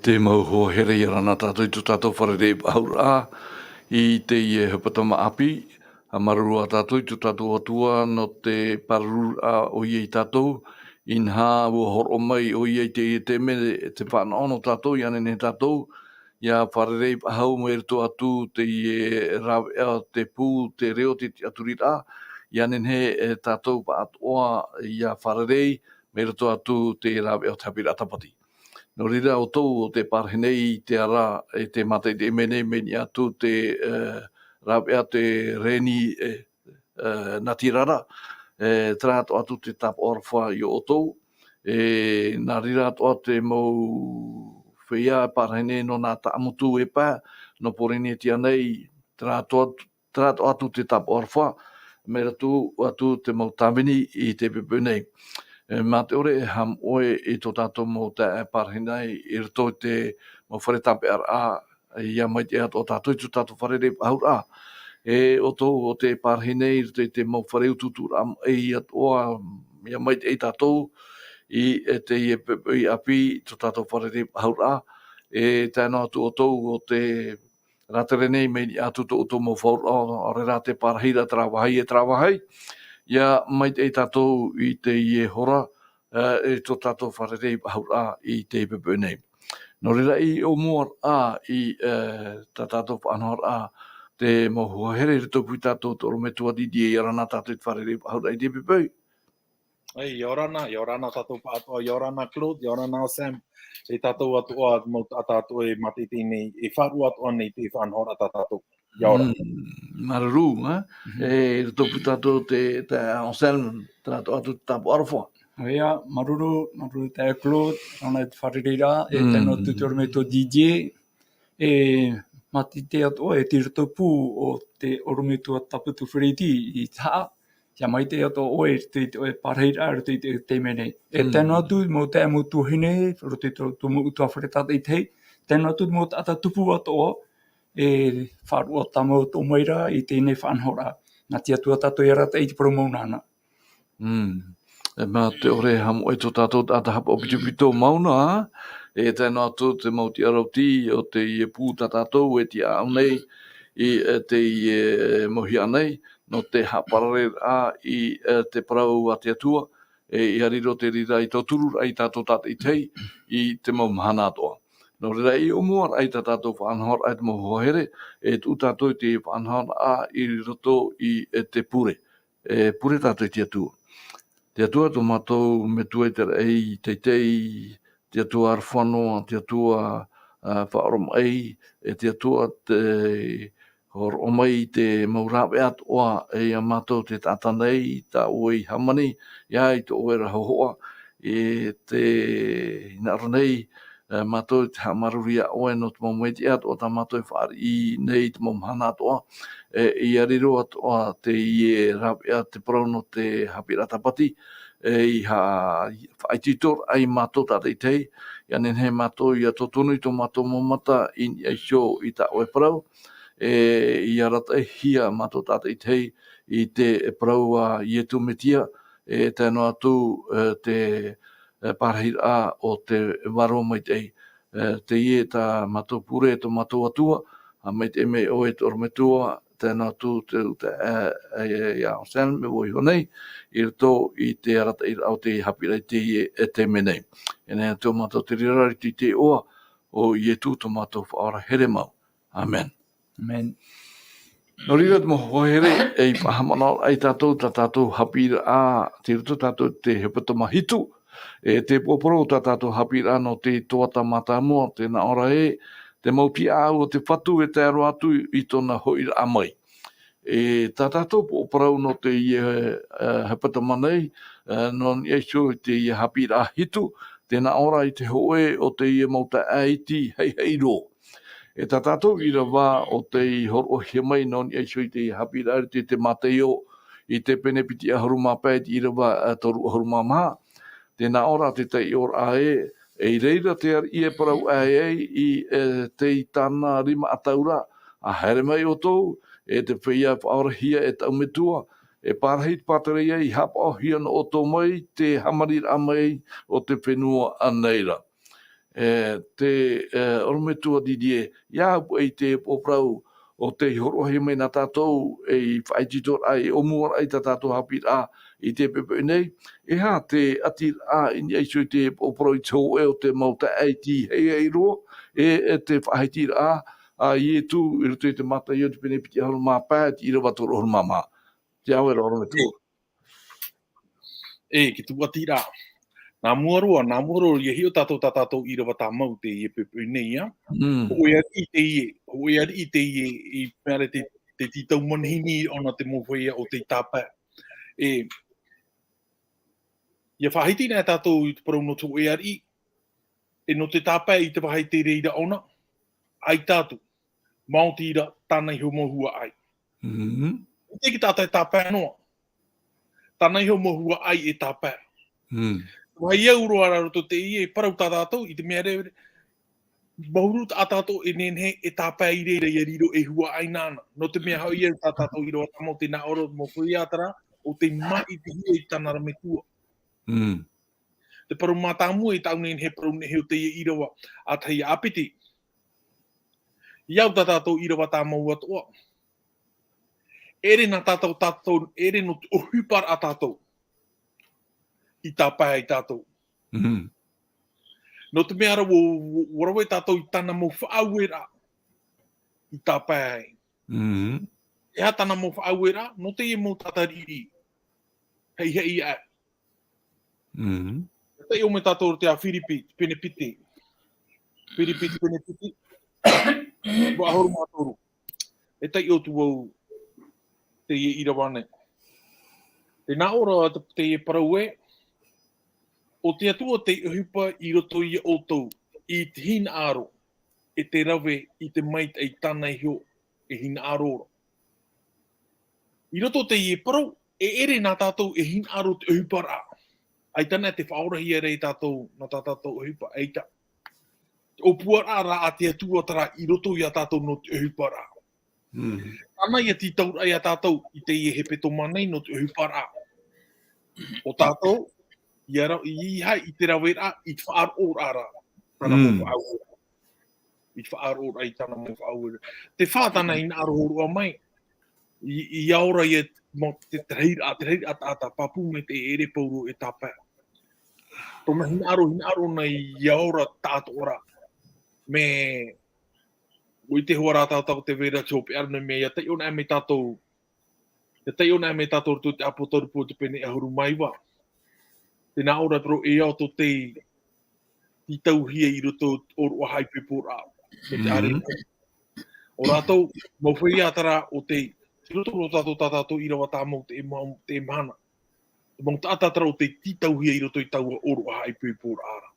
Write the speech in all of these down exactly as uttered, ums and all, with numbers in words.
Te mau hoa here, ʻia ora na tātou i tō tātou fārerei-faʻahou-raʻa i teie hepetoma ʻāpī. ʻA māuruuru ā tātou i tō tātou Atua nō te pāruru-raʻa ʻoia ia tātou. Inaha, ʻua hōroʻa mai ʻoia i teie taime, te fānaʻo nō tātou, ʻia nehenehe tātou ʻia fārerei-faʻahou mai roto atu i teie rāveʻa o te pū, te reo, te tiʻaturi-raʻa. ʻIa nehenehe, e, tātou pāʻatoʻa ʻia fārerei mai roto atu i te rāveʻa o te haʻapiʻiraʻa tāpati. Nō reira, ʻoutou ʻo tē pārahi nei i te ara, e te mātaʻitaʻi mai nei, mai niʻa atu i te, e, rāveʻa o te reni, e, e, natirara, e, terā atoʻa atu te tāpaʻo aroha ia ʻoutou. E, nā reira atoʻa te mau feiā e pārahi nei nō nā taʻamotu e pae, nō Pōrīnetia nei, terā atoʻa, terā atoʻa atu te tāpaʻo aroha, mai roto atu i te mau tāvini i teie poʻipoʻi nei. E, mā te ʻore e haʻamoʻe i tō tātou mau taeaʻe e pārahi nei i roto i te mau fare tāpeʻaraʻa, ʻia maitaʻi atoʻa tātou i tō tātou fārerei-faʻahou-raʻa. E, ʻoutou ʻo tē pārahi nei i roto i te mau fare utuuturaʻa maʻi atoʻa, ʻia maitaʻi tātou i, e, teie poʻipoʻi ʻāpī i tō tātou fārerei-faʻahou-raʻa. E, tae noa atu ʻoutou ʻo tē rātere nei mai niʻa atu i tō ʻoutou mau fauraʻa, ʻaore rā te pārahiraʻa terā vāhi e terā vāhi. ʻIa maitaʻi tātou i teie hora, e, i tō tātou fārerei-faʻahou-raʻa i teie poʻipoʻi nei. Nō reira, i ʻōmuaraʻa i, e, tā tātou faʻanahoraʻa, te mau hoa here i roto pū ia tātou i te ʻorometua Didier, ʻia ora na tātou i te fārerei-faʻahou-raʻa i teie poʻipoʻi. ʻĒ, ʻia ora na, ʻia ora na tātou pāʻatoʻa, ʻia ora na Claude, ʻia ora na Sam, e tātou atoʻa, mau taʻata atoʻa e mātaʻitaʻi nei, e faʻaroʻo atoʻa nei i te faʻanahoraʻa tā tātou. ʻIa ora. Mm, māuruuru, e? Mhm. E, i roto pū ia tātou te, te, Anselme, terā atoʻa atu te tāpaʻo aroha. ʻOia, māuruuru, māuruuru taeaʻe Claude, ʻia ora na i te fārereiraʻa, e, mm, tae noa atu i te ʻorometua Didier, e, mātaʻitaʻi atoʻa, e tei roto pū o te ʻorometua Taputu Fereti i te haʻa, ʻia maitaʻi atoʻa ʻoe i te, te, ʻoe pārahiraʻa i roto i te, te taime nei. E, mm, tae noa atu mau taeaʻe, mau tuahine, i roto i tō, tō mau ʻutuāfare tātaʻitahi, tae noa atu mau taʻata tupu atoʻa, e faʻaroʻo tāmau atoʻa mai ra i teie faʻanahoraʻa. Nā te Atua tātou e arataʻi i te parau mau nānā. Mm. E, mā te ʻore e haʻamoʻe i tō tātou taʻata haʻapaʻo pitopito mau na, e tae noa atu te mau tiʻarautī o teie pū tā tātou e tiʻaʻau nei i, e, teie, e, mauhaʻa nei, nō te haʻaparareraʻa i, e, te parau a te Atua, e, ʻia riro te reira ei tautururaʻa ia tātou tātaʻitahi i te mau mahana atoʻa. Nō reira, i ʻōmuaraʻa i tā tātou faʻanahoraʻa i te mau hoa here, e tuʻu tātou i te faʻanahoraʻa i roto i, e, te pure. E pure tātou i te Atua. Te Atua, tō mātou Metua i te raʻi teitei, te Atua aroha noa, te Atua, ā, faʻaoromaʻi, e te Atua tei hōroʻa mai i te mau rāveʻa atoʻa, e ia mātou te taʻata nei, tā ʻoe i hāmani, ia i tō ʻoe ra hōhoʻa, e tē hinaʻaro nei, e, mātou i te haʻamāuruuru ia ʻoe nō te mau maitaʻi atoʻa tā mātou e fāriʻi nei i te mau mahana atoʻa, e, ʻia riro atoʻa teie rāveʻa te parau nō te haʻapiʻiraʻa tāpati, e, i ha-, faʻaitoitoraʻa ia mātou tātaʻitahi, ʻia nehenehe mātou ʻia tōtonu i tō mātou mau mata i niʻa iho i tā ʻoe parau, e, ʻia arataʻihia mātou tātaʻitahi i te parau a Ietu Metia, e, tae noa atu, e, te, e, pārahiraʻa o te Vārua Maitaʻi. E, teie tā mātou pure, tō mātou Atua, ā, maitaʻi mai ʻoe, te ʻorometua, tae noa atu te, te, e, e, e, ia Anselme, e vau iho nei, i roto i te arataʻiraʻa o te haʻapiʻiraʻa i teie, e, taime nei. E nehenehe atoʻa mātou te reira i te iʻoa o Ietu tō mātou Faʻaora here mau. ʻĀmene. ʻĀmene. Nō reira, te mau hoa here, e, i faʻahaʻamanaʻo ai tātou, tā tātou haʻapiʻiraʻa, tei roto tātou te hepetoma hitu, e, te poroʻi tā tātou haʻapiʻiraʻa nō te toata mātāmua, tē nā ʻō ra ē, te mau tiʻaʻau o te Fatu e tae roa atu i tōna hoʻiraʻa mai. E, tā tātou poroʻi parau nō teie, e, hepetoma nei, e, nō niʻa iho i teie haʻapiʻiraʻa hitu, tē nā ʻō ra i te hōʻē o teie mau taeaʻe iti haʻihaʻi roa. E tā tātou ʻīrava o tei hōroʻahia mai nō niʻa iho i te haʻapiʻiraʻa i te, te Mātaio, i te pene piti ʻahuru mā pae i te ʻīrava, e, toru ʻahuru mā maha. Tē nā ʻō ra te taiʻoraʻa ē, e i reira te ariʻi e parau aʻe ai i, e, tei tāna rima ʻataʻuraʻa, ā, haere mai ʻoutou, e te feiā e faʻaorahia e taʻu metua, e pārahi i te pātireia i haʻapaʻohia nō ʻoutou mai te hāmaniraʻa mai o te fenua ʻaneira. e, te, e, ʻorometua Didier, ʻia au paʻi te pōparau o tei hōroʻahia mai nā tātou, e, i faʻaitoitoraʻa, i ʻōmuaraʻa i tā tātou haʻapiʻiraʻa i te poʻipoʻi nei, e aha te ʻatiraʻa i niʻa iho i te pōparau i te hōʻē o te mau taʻata i te heihei roa, e, e te faʻahitiraʻa a Ietu i roto i te Mataio te pene piti ʻahuru mā pae, te ʻīrava toru ʻahuru mā maha. Te ʻāvae ra ʻorometua. E, ki te ʻatiraʻa. Nā mua roa, nā mua roa, ʻia hiʻo tātou tā tātou ʻīrava tāmau teie poʻipoʻi nei, ā. Mm. Hōʻē ariʻi teie, hōʻē ariʻi teie, i mea ra te, te tītau manihini ʻōna te mau feiā o tei tāpae. E, ʻia faʻahiti nei tātou i te parau nō te hōʻē ariʻi, e nō te tāpae i te vāhi tei reira ʻōna, ʻaita atu, maoti rā tāna iho mau huaʻai. Mhm. ʻIte ki te taʻata e tāpae noa. Tāna iho mau huaʻai e tāpae. Mm. Vaiiho roa rā roto teie, e parau tā tātou, i te mea rere, mahuru tā tātou e nehenehe e tāpae i reira ʻia riro ei huaʻai nāna. Nō te mea hoʻi ia tā tātou ʻīrava tāmau tē nā ʻō ra, mau feiā terā, ʻo tei māʻitihia i tāna ra metua. Mm. Te parau mātāmua i tāʻu nei e parau nei o teie ʻīrava, ʻa tahi ʻāpiti. ʻIa au tā tātou ʻīrava tāmau atoʻa. ʻEʻere nā tātou, tātou, ʻeʻere nō te ʻohiparaʻa tātou. I tāpae ai tātou. Mhm. Nō te mea ra, ʻua, ʻua, ʻua rave tātou i tāna mau faʻaueraʻa. I tāpae ai. Mhm. E aha tāna mau faʻaueraʻa, nō teie mau taʻata riʻiriʻi. Hei, hei, ʻae. Mhm. E taiʻo mai tātou te ā Firipi, pene piti. Firipi, pene piti. ʻIva ʻahuru mā toru. E taiʻo atu vau teie ʻīrava nei. Tē nā ʻō ra te, teie parau ē, ʻo te Atua tei ʻohipa i roto ia ʻoutou, i te hinaʻaro, e te rave i te maitaʻi tāna iho e hinaʻaro ra. I roto teie parau, e ʻere nā tātou e hinaʻaro te ʻohiparaʻa. ʻAita na te faʻaorahia ra ia tātou, nā tā tātou ʻohipa, ʻaita. Te ʻōpuaraʻa rā a te Atua terā i roto ia tātou nō te ʻohiparaʻa. Mm. Tāna ʻia tītauraʻa ia tātou i teie hepetoma nei nō te ʻohiparaʻa. ʻO tātou, ʻia ra-, ʻia haere i te raveraʻa, i te faʻaroʻoraʻa ra. Tāna mau Mm. faʻaueraʻa. I te faʻaroʻoraʻa i tāna mau faʻaueraʻa. Te fā tāna hinaʻaro hōroʻa mai, i, ʻia ora ia mau te, te rahiraʻa, te rahiraʻa taʻata, pāpū mai te ʻeʻere pauroa e tāpae. Tōna hinaʻaro, hinaʻaro ʻōna ʻia ora tāʻatoʻaraʻa. Mea, ʻua ʻite hoʻi rā tātou te vai ra te hopeʻa ra nei mea, ʻia taiʻo na mai tātou, ʻia taiʻo na mai tātou roto i te Apotarupo te pene ʻahuru mā iva. Tē nā ʻō ra te parau e ao tō tei tītauhia i roto i te ʻōroʻa haʻaipoiporaʻa. Mea te Mhm. ʻāreʻa. ʻO rātou, mau feiā terā ʻo tei, i roto roa tātou tā tātou ʻīrava tāmau te ma-, te mahana. Mau taʻata terā ʻo tei tītauhia i roto i taua ʻōroʻa haʻaipoiporaʻa ra.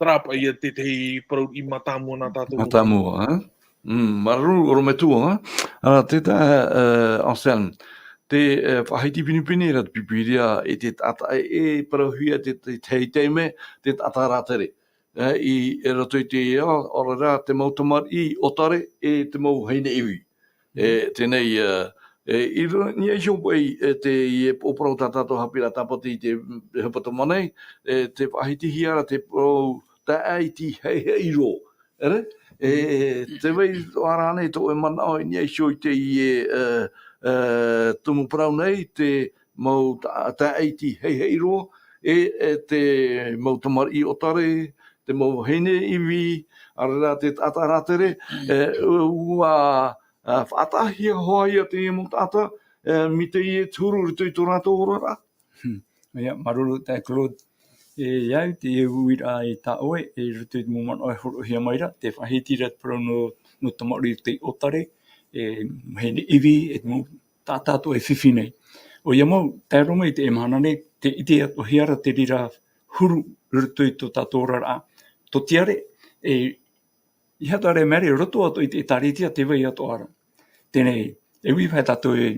Terā paʻi ia te, te parau riʻi mātāmua nā tātou. Mātāmua, ā? Mm, māuruuru, ʻorometua, ā? Ā, te tā, ā, Anselme. Te, ā, faʻahiti pinepine ra te Pīpīria e te taʻata, e, e parauhia te, te, te hei taime, te taʻata rātere. Ā, i, i roto i te, ā, ʻaore rā te mau tamariʻi ʻōtare, e te mau vahine ivi. E, teie nei, e, e, i ro-, niʻa iho paʻi, e, teie pōparau tā tātou haʻapiʻiraʻa tāpati i te, mm, hepetoma nei, e, tē faʻahitihia ra te parau taʻata i te heihei roa. ʻEre? E, tē vai ra ānei tō ʻoe manaʻo i niʻa iho i teie, e, e, tumu parau nei, te mau ta-, taʻata i te heihei roa, e, e te mau tamariʻi ʻōtare, te mau vahine ivi, ʻaore rā te taʻata rātere, e, ʻua, ā, faʻataʻahia hoʻi ia te mau taʻata, e, mai teie te huru i roto i tō rātou oraraʻa. Hmm. ʻOia, māuruuru taeaʻe Claude. E, ʻia au, te uiraʻa i tā ʻoe, e, i roto i te mau manaʻo e hōroʻahia mai ra, tē faʻahiti ra te parau nō, nō te tamariʻi ʻōtare, e, vahine ivi, e te mau taʻata atoʻa e fifi nei. ʻOia mau, tae roa mai i teie mahana nei, tē ʻite atoʻahia ra te reira huru i roto i tō tātou oraraʻa. Tō te ʻare, e, ʻeiaha atoʻa e mea ra, roto atoʻa i te ʻĒtārētia tē vai atoʻa ra. Teie nei, e ui paʻi tātou e,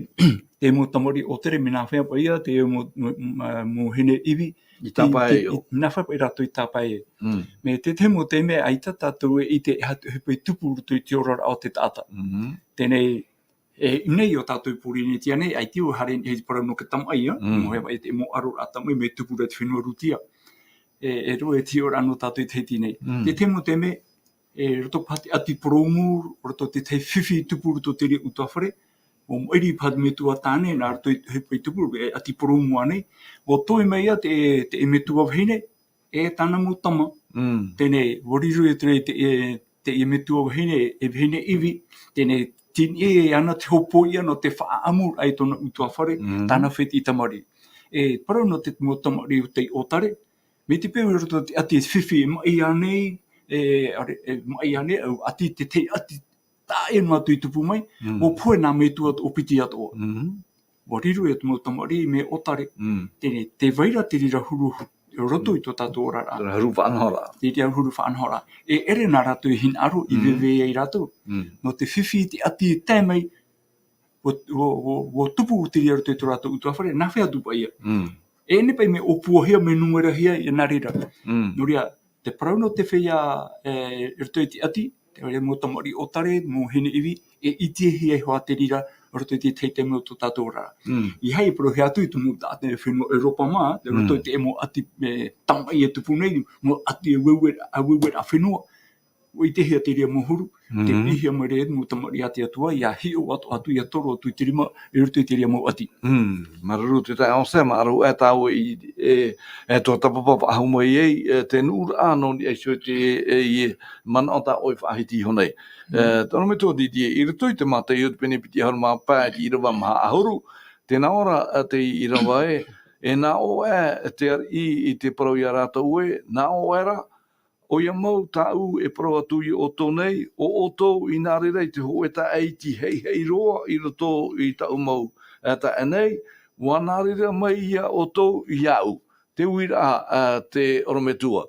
te mau tamariʻi ʻōtare, mea nāfea paʻi ia, te mau, mau, mau, mau vahine ivi, I tāpae ai. I, i, nāfea paʻi rātou i tāpae ai. Mm. Mea te, te mau taime ʻaita tātou e ʻite e aha te ʻohipa i tupu i roto i te oraraʻa o te taʻata. Mhm. Teie nei, e, i ʻō nei ʻo tātou i Pōrīnetia nei, ʻaita e haere nei te parau nō te tamaʻi, ā? Mm. Mau, e, e te mau ʻaroraʻa tamaʻi, mea tupu ra te fenua Rūtia. e, e rua e te hiʻoraʻa nō tātou i Tahiti nei. Mm. Te tahi mau taime, e roto paha te ʻati porōmu, roto te tahi fifi i tupu roto te reira ʻutuāfare, ʻua maʻiri paha te metua tāne, nā roto i te ʻohipa i tupu, e ʻati porōmu ānei, ʻua toe mai ia te, te metua vahine, e tāna mau tama. Mm. Teie, ʻua riro ia te, te, e, te metua vahine, e vahine ivi, teie, tini e ana te hopoiʻa nō te faʻaʻamuraʻa i tōna ʻutuāfare, Mm. tāna fētiʻi tamariʻi. E parau nō te mau tamariʻi o tei ʻōtare, mai te peu i roto te ʻati fifi e maʻi ānei, e, are, e maʻi ānei, au ʻati te tahi ʻati taʻa ʻē noa atu i tupu mai, Mm. ʻua pohe nā metua atoʻa piti atoʻa. Mm. ʻUa riro ia te mau tamariʻi mea ʻōtare. Mm. Teie, tē vai ra te reira huru, roto i tō tātou oraraʻa. Te reira huru faʻanahoraʻa. Te reira huru faʻanahoraʻa. E ʻere nā rātou i hinaʻaro, i Mm. veve ai rātou. Mm. Nō te fifi i te ʻati e tae mai, ʻua, ʻua, ʻua, ʻua tupu te reira roto i tō rātou ʻutuāfare, nā hea atu paʻi ia. Mm. E ʻere paʻi mea ʻōpuahia, mea numerahia, ia nā reira. Mm. Nō reira, te parau nō te feiā, e, i roto i te ʻati, te reira mau tamariʻi ʻōtare, mau vahine ivi, e ʻitehia iho ā te reira, i roto i te tahi taime o tō tātou oraraʻa. Mm. ʻEiaha e parauhia atu i te mau taʻata fenua ʻEuropa mā, i roto Mm. i te mau ʻati, e, tamaʻi e tupu nei, mau ʻati aueue, aueue fenua. ʻUa ʻitehia te reira mau huru, te Mm. piʻihia mai ra te mau tamariʻi a te Atua, ʻia hiʻo atu, atu, ʻia toro atu i te rima, i roto i te reira mau ʻati. Mm, māuruuru te taeaʻe Sam, ʻaore rā tāua i, e, e tō tāpapa faʻahou mai ai, e, te nuʻuraʻa nō niʻa iho i te, e, i manaʻo tā ʻoe faʻahiti iho nei. Mm. E, te ʻorometua Didier, i roto i te Mataio te pene piti ʻahuru mā pae, te ʻīrava maha ʻahuru, tē nā ʻō ra, e, te ʻīrava ē, e nā ʻō ē, te ariʻi i te parau ia rātou ē, nā ʻō ē rā, ʻoia mau tāʻu e parau atu ia ʻoutou nei, ʻo ʻoutou i nā reira i te hōʻē taʻata iti heiheʻi roa i roto i tāʻu mau, e, taeaʻe nei, ʻua nā reira mai ia ʻoutou iāʻu. Te uiraʻa, e, te ʻorometua.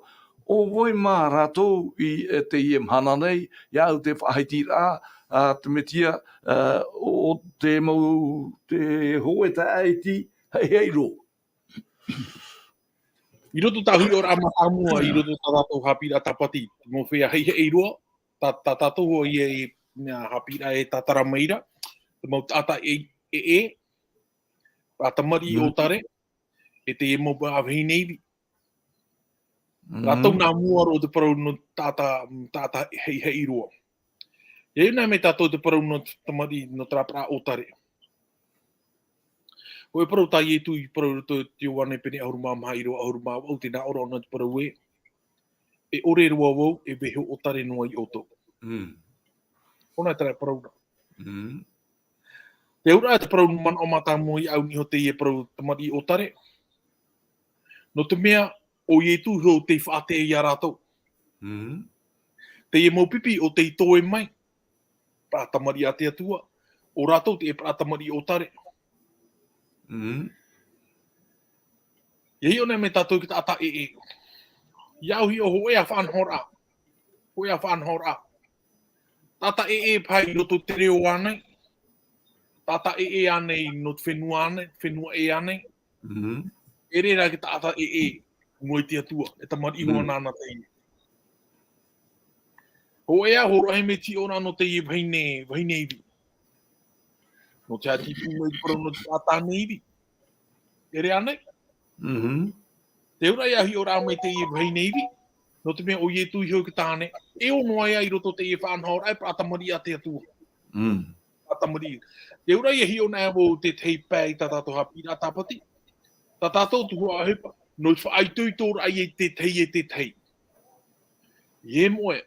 ʻO vai mā rātou i, e, teie mahana nei, iāʻu te faʻahitiraʻa, a, te Mesia, e, ʻo, ʻo te mau, te hōʻē taʻata iti heiheʻi roa. I roto tā hiʻoraʻa mātāmua, i roto tā tātou haʻapiʻiraʻa tāpati, mau feiā heiheʻi roa, tā, tā tātou hoʻi ia i mea haʻapiʻiraʻa e tātara mai ra, te mau taʻata e, e, e, ā, tamariʻi Mm. ʻōtare, e te mau vahine ivi. Rātou Mm. nā mua roa te parau nō taʻata, taʻata heiheʻi roa. E ʻia ʻite mai tātou te parau nō te tamariʻi, nō te rauparaʻa ʻōtare. ʻO te parau tā Ietu i parau i roto i te Ioane pene ʻahuru mā maha ʻīrava ʻahuru mā vaʻu, tē nā ʻō ra ʻōna te parau ē, e ʻore roa vau, e vaiiho ʻōtare noa ia ʻoutou. Mm. ʻŌna terā parau ra. Mm. Te auraʻa te parau manaʻo mātāmua iāʻu niʻa iho i teie parau tamariʻi ʻōtare. Nō te mea, ʻo Ietu iho tei faʻaʻite ia rātou. Mm. Teie mau pipi ʻo tei toe mai. Parau tamariʻi a te Atua. ʻO rātou te parau tamariʻi ʻōtare. Mm. ʻIa hiʻo nei mai tātou i te taʻata ʻē. ʻIa hiʻo hōʻē ā faʻanahoraʻa. Hōʻē ā faʻanahoraʻa. Taʻata ʻē paha i roto i te reo ānei. Taʻata ʻē ānei nō te fenua ānei, fenua ʻē ānei. Mm. E ʻere rā te taʻata ʻē, noa i te Atua, e tamariʻi Mm. hoʻi nāna teie. Hōʻē ā, hōroʻahia mai te hiʻoraʻa nō teie vahine, vahine ivi. Nō te haʻatīpū mai te parau nō te taʻata tāne ivi. E ʻere ānei? Mhm. Te auraʻa ʻia hiʻoraʻa mai teie vahine ivi. Nō te mea ʻo Ietu iho te tāne. E ono ia i roto i teie faʻanahoraʻa, e parau tamariʻi a te Atua. Mm. Parau tamariʻi. Te auraʻa ʻia hiʻo nei vau te tahi pae i tā tātou haʻapiʻiraʻa tāpati. Tā tātou tuhaʻa ʻohipa. Nō te faʻaitoitoraʻa ia i te tahi e te tahi. ʻIa moʻe.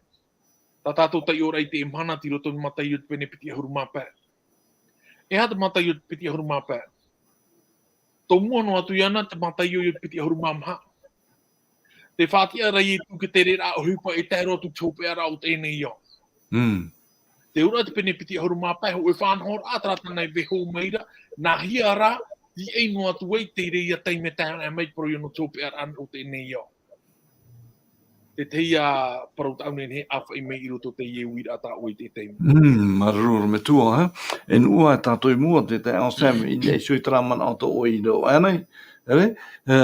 Tā tātou taiʻoraʻa i teie mahana tei roto i te Mataio te pene piti ʻahuru mā pae. E aha te Mataio te piti ʻahuru mā pae? Tō mua noa atu iāna te Mataio te piti ʻahuru mā maha. Tē faʻatiʻa ra Ietu i te reira ʻohipa e tae roa atu i te hopeʻaraʻa o teie nei ao. Mm. Te auraʻa te pene piti ʻahuru mā pae, hōʻē faʻanahoraʻa terā tāna e vaiiho mai ra, nā hea rā, tīaʻi noa atu ai te reira taime e tae mai i te parau nō te hopeʻaraʻa o teie nei ao. Te tahi ā parau tāʻu nei e ʻāfaʻi mai i roto i teie uiraʻa tā ʻoe i teie taime. Mm, māuruuru metua, e. E nuʻu ā tātou i mua, te taeaʻe Sam, i niʻa iho i terā manaʻo tō ʻoe i rave ānei, e, e,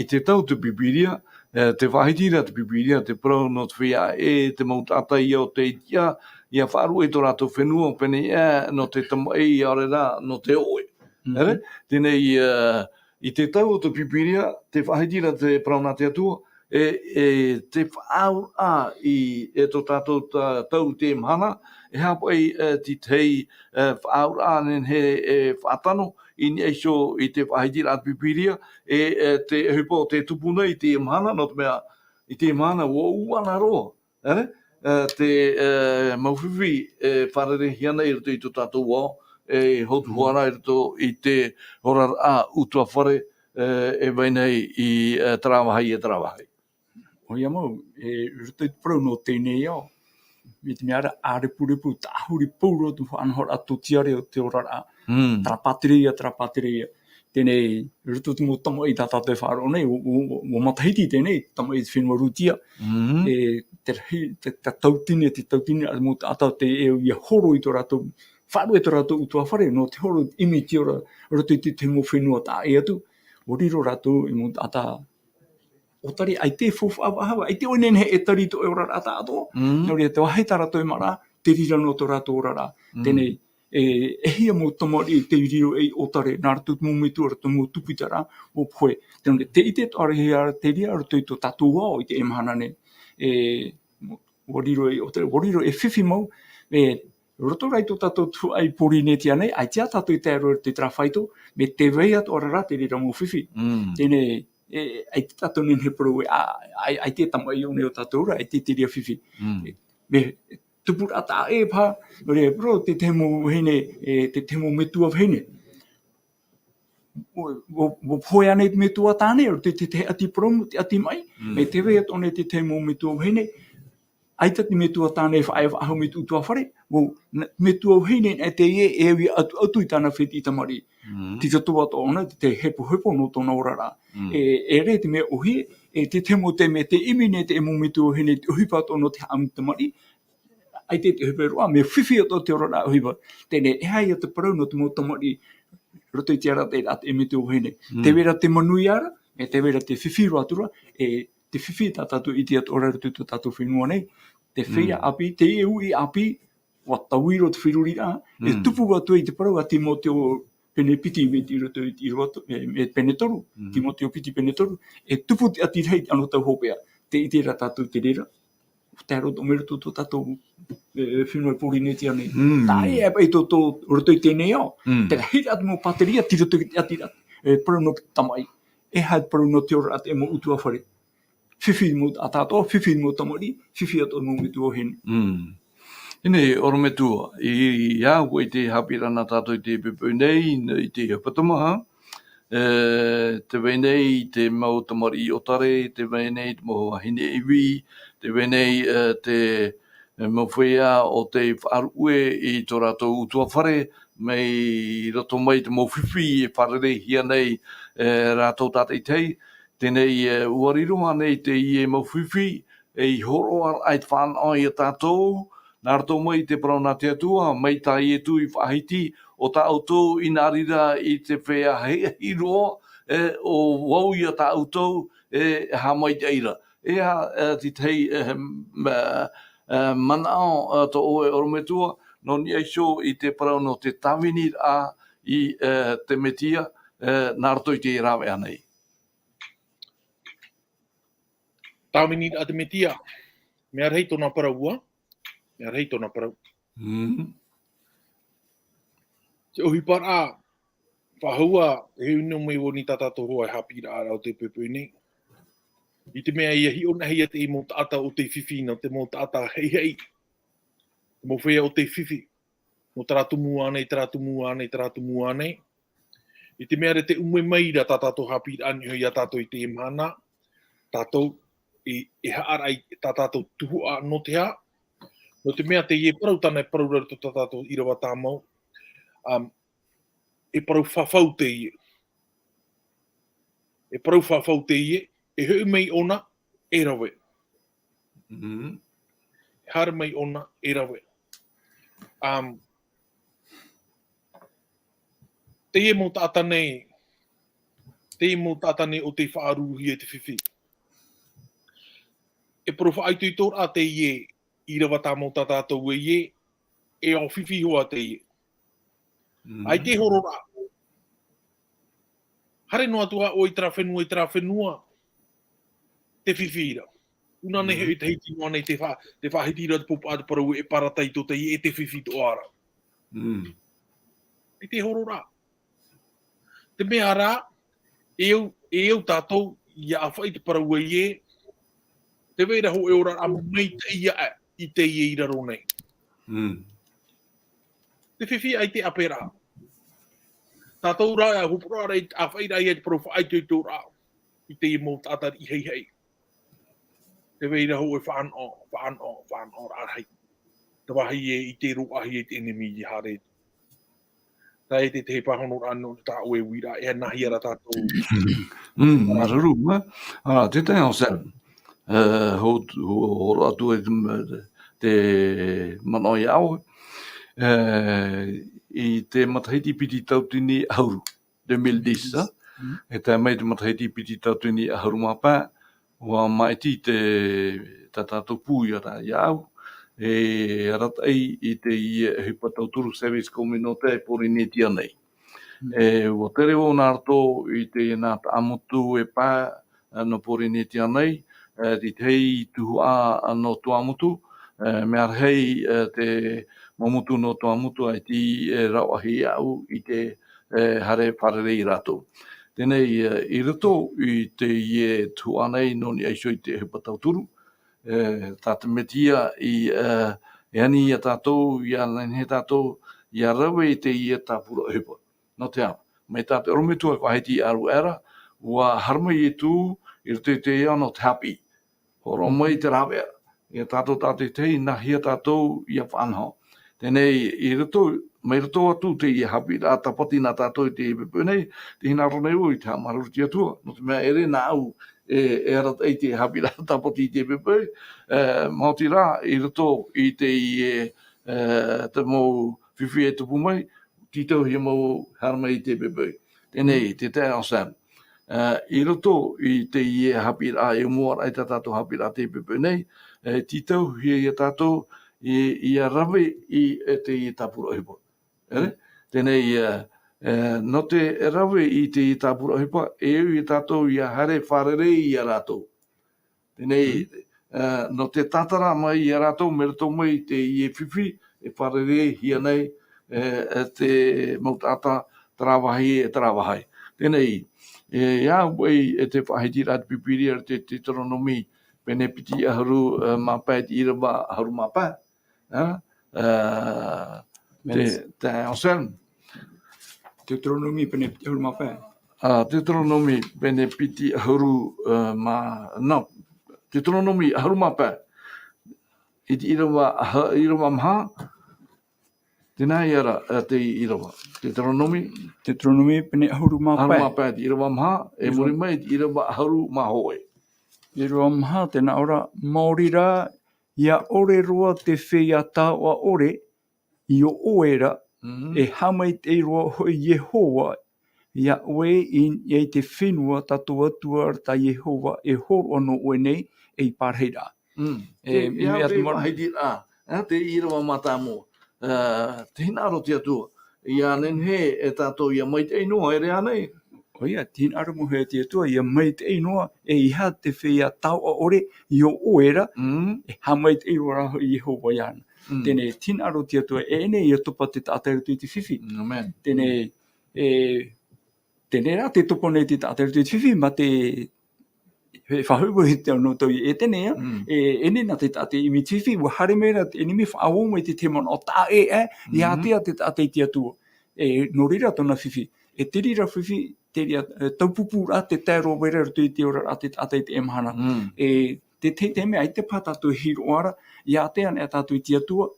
i te tau te Pīpīria, e, tē faʻahiti ra te Pīpīria, te parau nō te feiā ʻē, te mau taʻata ʻē ʻo tei tiʻa, ʻia faʻaruʻe i tō rātou fenua, pēneiaʻe, nō te tamaʻi, ʻaore rā, nō te oʻe. Mhm. E, teie, e, i te tau o te Pīpīria, tē faʻahiti ra te parau nā te Atua, e, e te faʻaauraʻa i, e tō tātou ta-, tau i teie mahana, e aha paʻi, e, te tahi, e, faʻaauraʻa nehenehe e faʻatano, i niʻa iho i te faʻahitiraʻa a te Pīpīria, e, e te ʻohipa o tē tupu nei i teie mahana, nō te mea, i teie mahana, ʻua ʻūʻana roa, e, e, te, e, mau fifi, e, fārereihia nei i roto i tō tātou ao, e, hotu hoʻi ra i roto i te oraraʻa ʻutuāfare, e, e vai nei i, e, terā vāhi, e terā vāhi. ʻOia mau, e, i roto i te parau nō teie nei ao, mai te mea ra, ʻārepurepu, tāhuri pauroa te faʻanahoraʻa tōtiare o te oraraʻa. Mm. Terā pātireia, terā pātireia. Teie nei, i roto i te mau tamaʻi tā tātou e faʻaroʻo nei, ʻo, ʻo, ʻo, ʻo matahiti teie nei, tamaʻi i te fenua Rūtia. Mm. E, te rahi, te, te tautini, te tautini, ā, mau taʻata tē, e, ʻia horo i tō rātou, faʻaruʻe tō rātou ʻutuāfare, nō te horo ʻimi i te ora, i roto i te, te mau fenua taʻa ʻē atu. ʻUa riro rātou, e mau taʻata ʻōtare, ʻaita e faufaʻa faʻahou, ʻaita e nehenehe e tari i tō ʻoe oraraʻa tāʻātoʻa. Mm. Nō reira, te vāhi tā rātou e maraʻa, te reira noa tō rātou oraraʻa. Mm. Teie nei, e, e hia mau tamariʻi tei riro ei ʻōtare, nā rātou te mau metua, rātou mau tupitaraʻa, ʻua pohe. Teie nei, tē ʻite atoʻa ra hia te reira, i roto i tō tātou ao i teie mahana nei. E, ʻua riro ei ʻōtare, ʻua riro e fifi mau, e, roto rā i tō tātou tuhaʻa i Pōrīnetia nei, ʻaita tātou i tae roa i te terā faito, mai tē vai atoʻa ra te reira mau fifi. Mm. Teie nei, e, ʻaita tātou e nehenehe e parau, ā, ʻai-, ʻaita e tamaʻi ʻō nei ʻo tātou ra, ʻaita te reira fifi. Mm. E, mea tupuraʻa taʻa ʻē paha, nō reira, e parau te tahi mau vahine, e, te tahi mau metua vahine. ʻUa, ʻua, ʻua pohe ānei te metua tāne, i roto i te, te ʻati purōmu, te ʻati maʻi, Mm. mai tē vai atoʻa nei te tahi mau metua vahine, ʻaita te metua tāne e faʻaea faʻahou mai te ʻutuāfare, ʻua, nā, metua vahine nā teie e au ʻia ʻatuʻatu i tāna fētiʻi tamariʻi. Mm. Tei roto atoʻa ʻōna, te, te hepohepo nō tōna oraraʻa. Mm. E, e ʻere te mea ʻōhie, e te tahi mau taime tē ʻimi nei te mau metua vahine, te ʻohipa atoʻa nō te haʻamau tamariʻi, ʻaita te ʻohipa roa, mea fifi atoʻa te oraraʻa ʻohipa. Teie nei, e aha ia te parau nō te mau tamariʻi, roto i te arataʻiraʻa a te metua vahine. Mm. Tē vai ra te manuia ra, e tē vai ra te fifi roa atu ra, e te fifi tā tātou i ʻite atoʻa ra i roto i tō tātou fenua nei. Te feiā Mm. ʻāpī, teie uʻi ʻāpī, ʻua taui roa te feruriraʻa, e Mm. tupu atu ai te parau a Timoteo pene piti mai te i roto i, i roto, e, e pene toru, Mm. Timoteo piti pene toru, e tupu te ʻati rahi i te anotau hopeʻa. Tē ʻite ra tātou te reira, tae roa atoʻa mai roto tō tātou, e, fenua Pōrīnetia nei. Mm. Taʻa ʻē paʻi tō, tō roto i teie nei ao. Mm. Te rahiraʻa te mau pātireia, tei roto i te ʻati ra, e, parau nō te tamaʻi. E aha te parau nō te oraraʻa a te mau ʻutuāfare. Fifi mau taʻata atoʻa, fifi mau tamariʻi, fifi atoʻa mau metua vahine. Mm. Teie nei, ʻorometua, i, i, ʻia au i te haʻapiʻiraʻa nā tātou i te poʻipoʻi nei, i te hepetoma, e, tē vai nei te mau tamariʻi ʻōtare, tē vai nei te mau vahine ivi, tē vai nei, e, te, e, mau feiā o tei faʻaruʻe i tō rātou ʻutuāfare, mai roto mai te mau fifi e fārereihia nei, e, rātou tātaʻitahi. Teie nei, e, ʻua riro ānei teie mau fifi, e, ei hōroʻaraʻa i te fānaʻo ia tātou, nā roto mai te parau nā te Atua, mai tā Ietu i faʻahiti, ʻo tā ʻoutou i nā reira i te feiā ahiahi roa, e, ʻo vau ia tā ʻoutou, e, e haʻamaitaʻi ra. E aha, e, te tahi, e, ma-, e, manaʻo, e, tō ʻoe ʻorometua, nō niʻa iho i te parau nō te tāviniraʻa i, e, te Metia, e, nā roto i te rāveʻa nei. Tāviniraʻa te Metia. Mea rahi tōna parau ua. Mea rahi tōna parau. Mm. Te ʻohiparaʻa faʻahou ā, e inu mai vau nei tā tātou hoa e haʻapiʻiraʻa ra o te poʻipoʻi nei. I te mea ʻia hiʻo nā hea te mau taʻata o tei fifi, nō te mau taʻata heihei. Te mau feiā o tei fifi. Nō terā tumu ānei, terā tumu ānei, terā tumu ānei. I te mea ra te ʻume mai ra tā tātou haʻapiʻiraʻa nei ia tātou i teie mahana, tātou i, i haʻaraʻa i tā tātou tuhaʻa nō te aha. Nō te mea teie parau tāna e parau ra tō tā tātou ʻīrava tāmau. Um, e parau fafau teie. E parau fafau teie, e hoʻi mai ʻōna, e rave. Mm. E haere mai ʻōna, e rave. Um, teie mau taʻata nei, teie mau taʻata nei o tei faʻaruruhia i te fifi. E parau faʻaitoitoraʻa teie ʻīrava tāmau tā tātou e ʻē, e ao fifi hoʻi teie. Mm. ʻAita e hororaʻa. Haere noa atu ā ʻoe i terā fenua, i terā fenua. te fifi ra. Ua nei he te hiti noa nei te fa, te fa hiti ra te popa te parau e parataito te e te fifi to ara. Mm. I te horo ra. Te mea ra, e au, e au tātou, ia a fai te parau e, te vera ho e ora a mai te ia i te ia i raro nei. Mm. Te fifi ai te apera. Tātou ra, a hupura ra, a fai ra ia te parau fa ai te to ra. I te mau tātari hei hei. Te vera ho e whānō, whānō, whānō rāhai. Te wāhi e i te roa hi e te enemy i hare. Tā e te te pāhono rā no tā oe wira, e nahi ara tātou. Mm, maruru, ma. Ah, te te o sen. Eh, ho, ho, ho atu e te, te mano i au. Eh, i te matahiti piti tautini ahuru. deux mille dix, e tae mai te matahiti piti tautini ahuru mā pae, ua māiti te, tā tātou pū ia rā, ia au, e arataʻi i te ia e hipa tauturu service communautaire Pōrīnetia nei. E, ua tere vau nā roto i te nā Taʻamotu e pae, eh, nō Pōrīnetia nei, eh, i te hei tuhaʻa nō Tuamotu, eh, mea rahi, eh, te mau motu nō Tuamotu ai te, eh, rauahi au i te, eh, hare fārerei rātou. Tēnei, eh, i roto i te, eh, tuhaʻa nei nō Niʻa Iho i te hipa tauturu, eh, tā te Metia i, eh, e ani ia tātou, ia nehenehe tātou, ia rave i te, eh, tāpura hipa. Nō te aha, mai tā te ʻorometua e faʻahiti ʻaru era, ua haere mai Ietu i roto i te ao nō te haʻapiʻi. Hōroʻa mai te rāveʻa, ia tātou tātou i teie, nā hea tātou ia faʻanaho. Tēnei, i roto, mai roto atu te ia haʻapiʻiraʻa tāpati nā tātou i te pepe nei, te hinaʻaro nei vau i te haʻamāuruuru i te Atua, nō te mea ʻere nā au, e, e arataʻi te haʻapiʻiraʻa tāpati i te pepe, e, maoti rā, i roto i te, e, e, te mau fifi e tupu mai, tītauhia mau haere mai i te pepe. Tēnei, te tae o Sam. Eh, i roto i te ia haʻapiʻiraʻa, e mua raʻa i tā tātou haʻapiʻiraʻa te pepe nei, eh, tītauhia ia tātou i, ia rave i, e te ia tāpura hipa. Ere? Tēnei, eh, eh, nō te rave i te ia tāpura hipa, e au ia tātou ia haere fārerei ia rātou. Tēnei, eh, nō te tātara mai ia rātou, mai roto mai te ia fifi, e fārereihia nei, eh, e te mau taʻata, terā vāhi, e terā vāhi. Tēnei, e, ia au ai, e te faʻahiti ra te Pīpīria, te Teuteronome, pene piti ʻahuru, eh, mā pae, te ʻīrava ʻahuru mā pae. Ah, ah, te, te Anselme. Teuteronome pene piti ʻahuru mā pae. Ah, Teuteronome pene piti ʻahuru, eh, mā, no, Teuteronome ʻahuru mā pae. I te ʻīrava, aha, ʻīrava maha. Tēnā ia ra, eh, te ʻīrava. Teuteronome. Teuteronome pene ʻahuru mā pae. ʻAhuru mā pae, te ʻīrava maha, e muri mai, te ʻīrava ʻahuru mā hōʻē. ʻĪrava maha, tēnā ʻō ra, maori rā, ʻia ʻore roa te feiā taoʻa ʻore, i ʻō ʻoe ra, e haʻamaitaʻi roa hoʻi Iehova, iā ʻoe i, i te fenua tā tō Atua ra tā Iehova e hōroʻa nō ʻoe nei, e i pārahi ra. Mm. E, te, e mea te mara- maitaʻi ra, e, te ʻīrava mātāmua. E, te hinaʻaro te Atua, ʻia nehenehe e tātou ʻia maitaʻi noa, ʻere ānei? ʻOia, te hinaʻaro mau hea te Atua, ʻia maitaʻi noa, e aha te feiā taoʻa ʻore, i ʻō ʻoe ra, e haʻamaitaʻi roa rā hoʻi Iehova iāna. Mm. Tēnei, te hinaʻaro te Atua, e ʻere nei ʻia topa te taʻata i roto i te fifi. Amen. Tēnei, e, tēnei rā te topa nei te taʻata i roto i te fifi, mā te, e faʻahoʻi vau i te ao nō tau i ʻētene, e, e ʻere nā te taʻata i ʻimi i te fifi, ʻua haere mai ra te enemy, faʻaau mai te tahi manaʻo taʻa ʻē, e, ʻia ātea te taʻata i te Atua. E, nō reira tōna fifi. E te reira fifi, te reira, e, taupupū rā, te tae roa mai ra i roto i te oraraʻa te taʻata i teie mahana. Mm. E, te, te, te mea, ʻaita paha tātou e hiʻo ra, ʻia ātea anaʻe tātou i te Atua,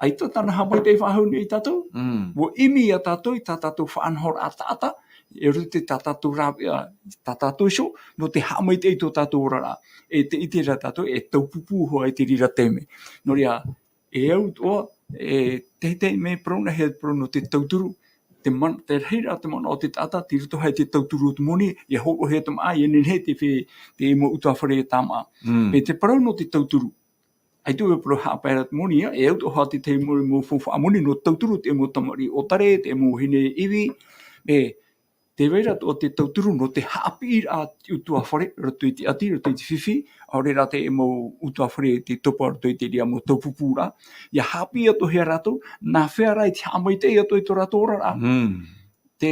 ʻaita tāna haʻamaitaʻi faʻahou nei ia tātou. Mm. ʻUa ʻimi ia tātou i tā tātou faʻanahoraʻa taʻata, e riro te tā tātou rāveʻa, tā tātou iho, nō te haʻamaitaʻi i tō tātou oraraʻa. E te, i te reira tātou, e taupupū hoʻi i te reira taime. Nō reira, e au atoʻa, e teitei mea parau nā hea te parau nō te tauturu, te man-, te rahiraʻa te manaʻo o te taʻata, tei roto hoʻi te tauturu o te moni, ʻia hōroʻahia te māʻa, ʻia nehenehe te fe-, te mau ʻutuāfare tāmāʻa. Mm. Pe te parau nō te tauturu. ʻAita e parau haʻapae ra te moni, ā, e au atoʻa hoʻi te tahi mau, mau faufaʻa moni nō te tauturu, te mau tamariʻi ʻōtare, te mau vahine ivi, e, Te vai ra atoʻa te tauturu nō te haʻapiʻiraʻa i te ʻutuāfare, roto i te ʻati, roto i te fifi, ʻaore rā te mau ʻutuāfare te topa roto i te reira mau taupupūraʻa. ʻIa haʻapiʻi atoʻahia rātou, nā hea rā i te haʻamaitaʻi atoʻa i tō rātou oraraʻa. Mm. Te,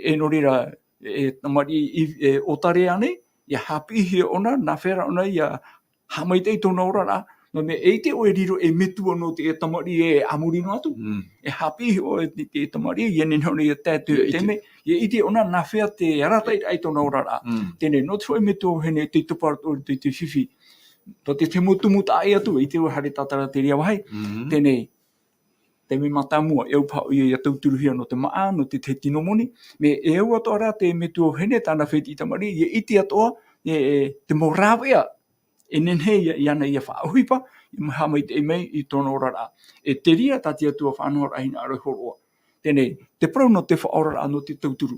e nō reira, e tamariʻi, e ʻōtare ānei, ʻia haʻapiʻihia ʻōna, nā hea rā ʻōna ʻia haʻamaitaʻi tōna oraraʻa, nō te mea e ʻite ʻoe e riro ei metua nō te tamariʻi e a muri noa atu. Mm. E haʻapiʻi ʻoe te, te tamariʻi, ʻia nehenehe ʻōna ʻia tae te, ʻia te ʻite. Mea, ʻia ʻite ʻōna nā hea te arataʻiraʻa i tōna oraraʻa. Mm. Teie, nō te hōʻē metua vahine tei topa roto i te fifi. Tō te, te mau tumu taʻa ʻē atu, ʻia ʻite ʻoe haere tātara te reira vāhi. Mm. Teie, te mea mātāmua, e au paha ʻoia ʻia tauturuhia nō te māʻa, nō te, te tino moni, mea e au atoʻa rā te metua vahine tāna fētiʻi tamariʻi, ʻia ʻite atoʻa, e, e, te mau rāveʻa, e nehenehe ia, iāna ʻia faʻaʻohipa, ʻia haʻamaitaʻi mai i tōna oraraʻa. E te reira tā te Atua faʻanahoraʻa hinaʻaro i hōroʻa. Teie, te parau nō te faʻaoraraʻa nō te tauturu.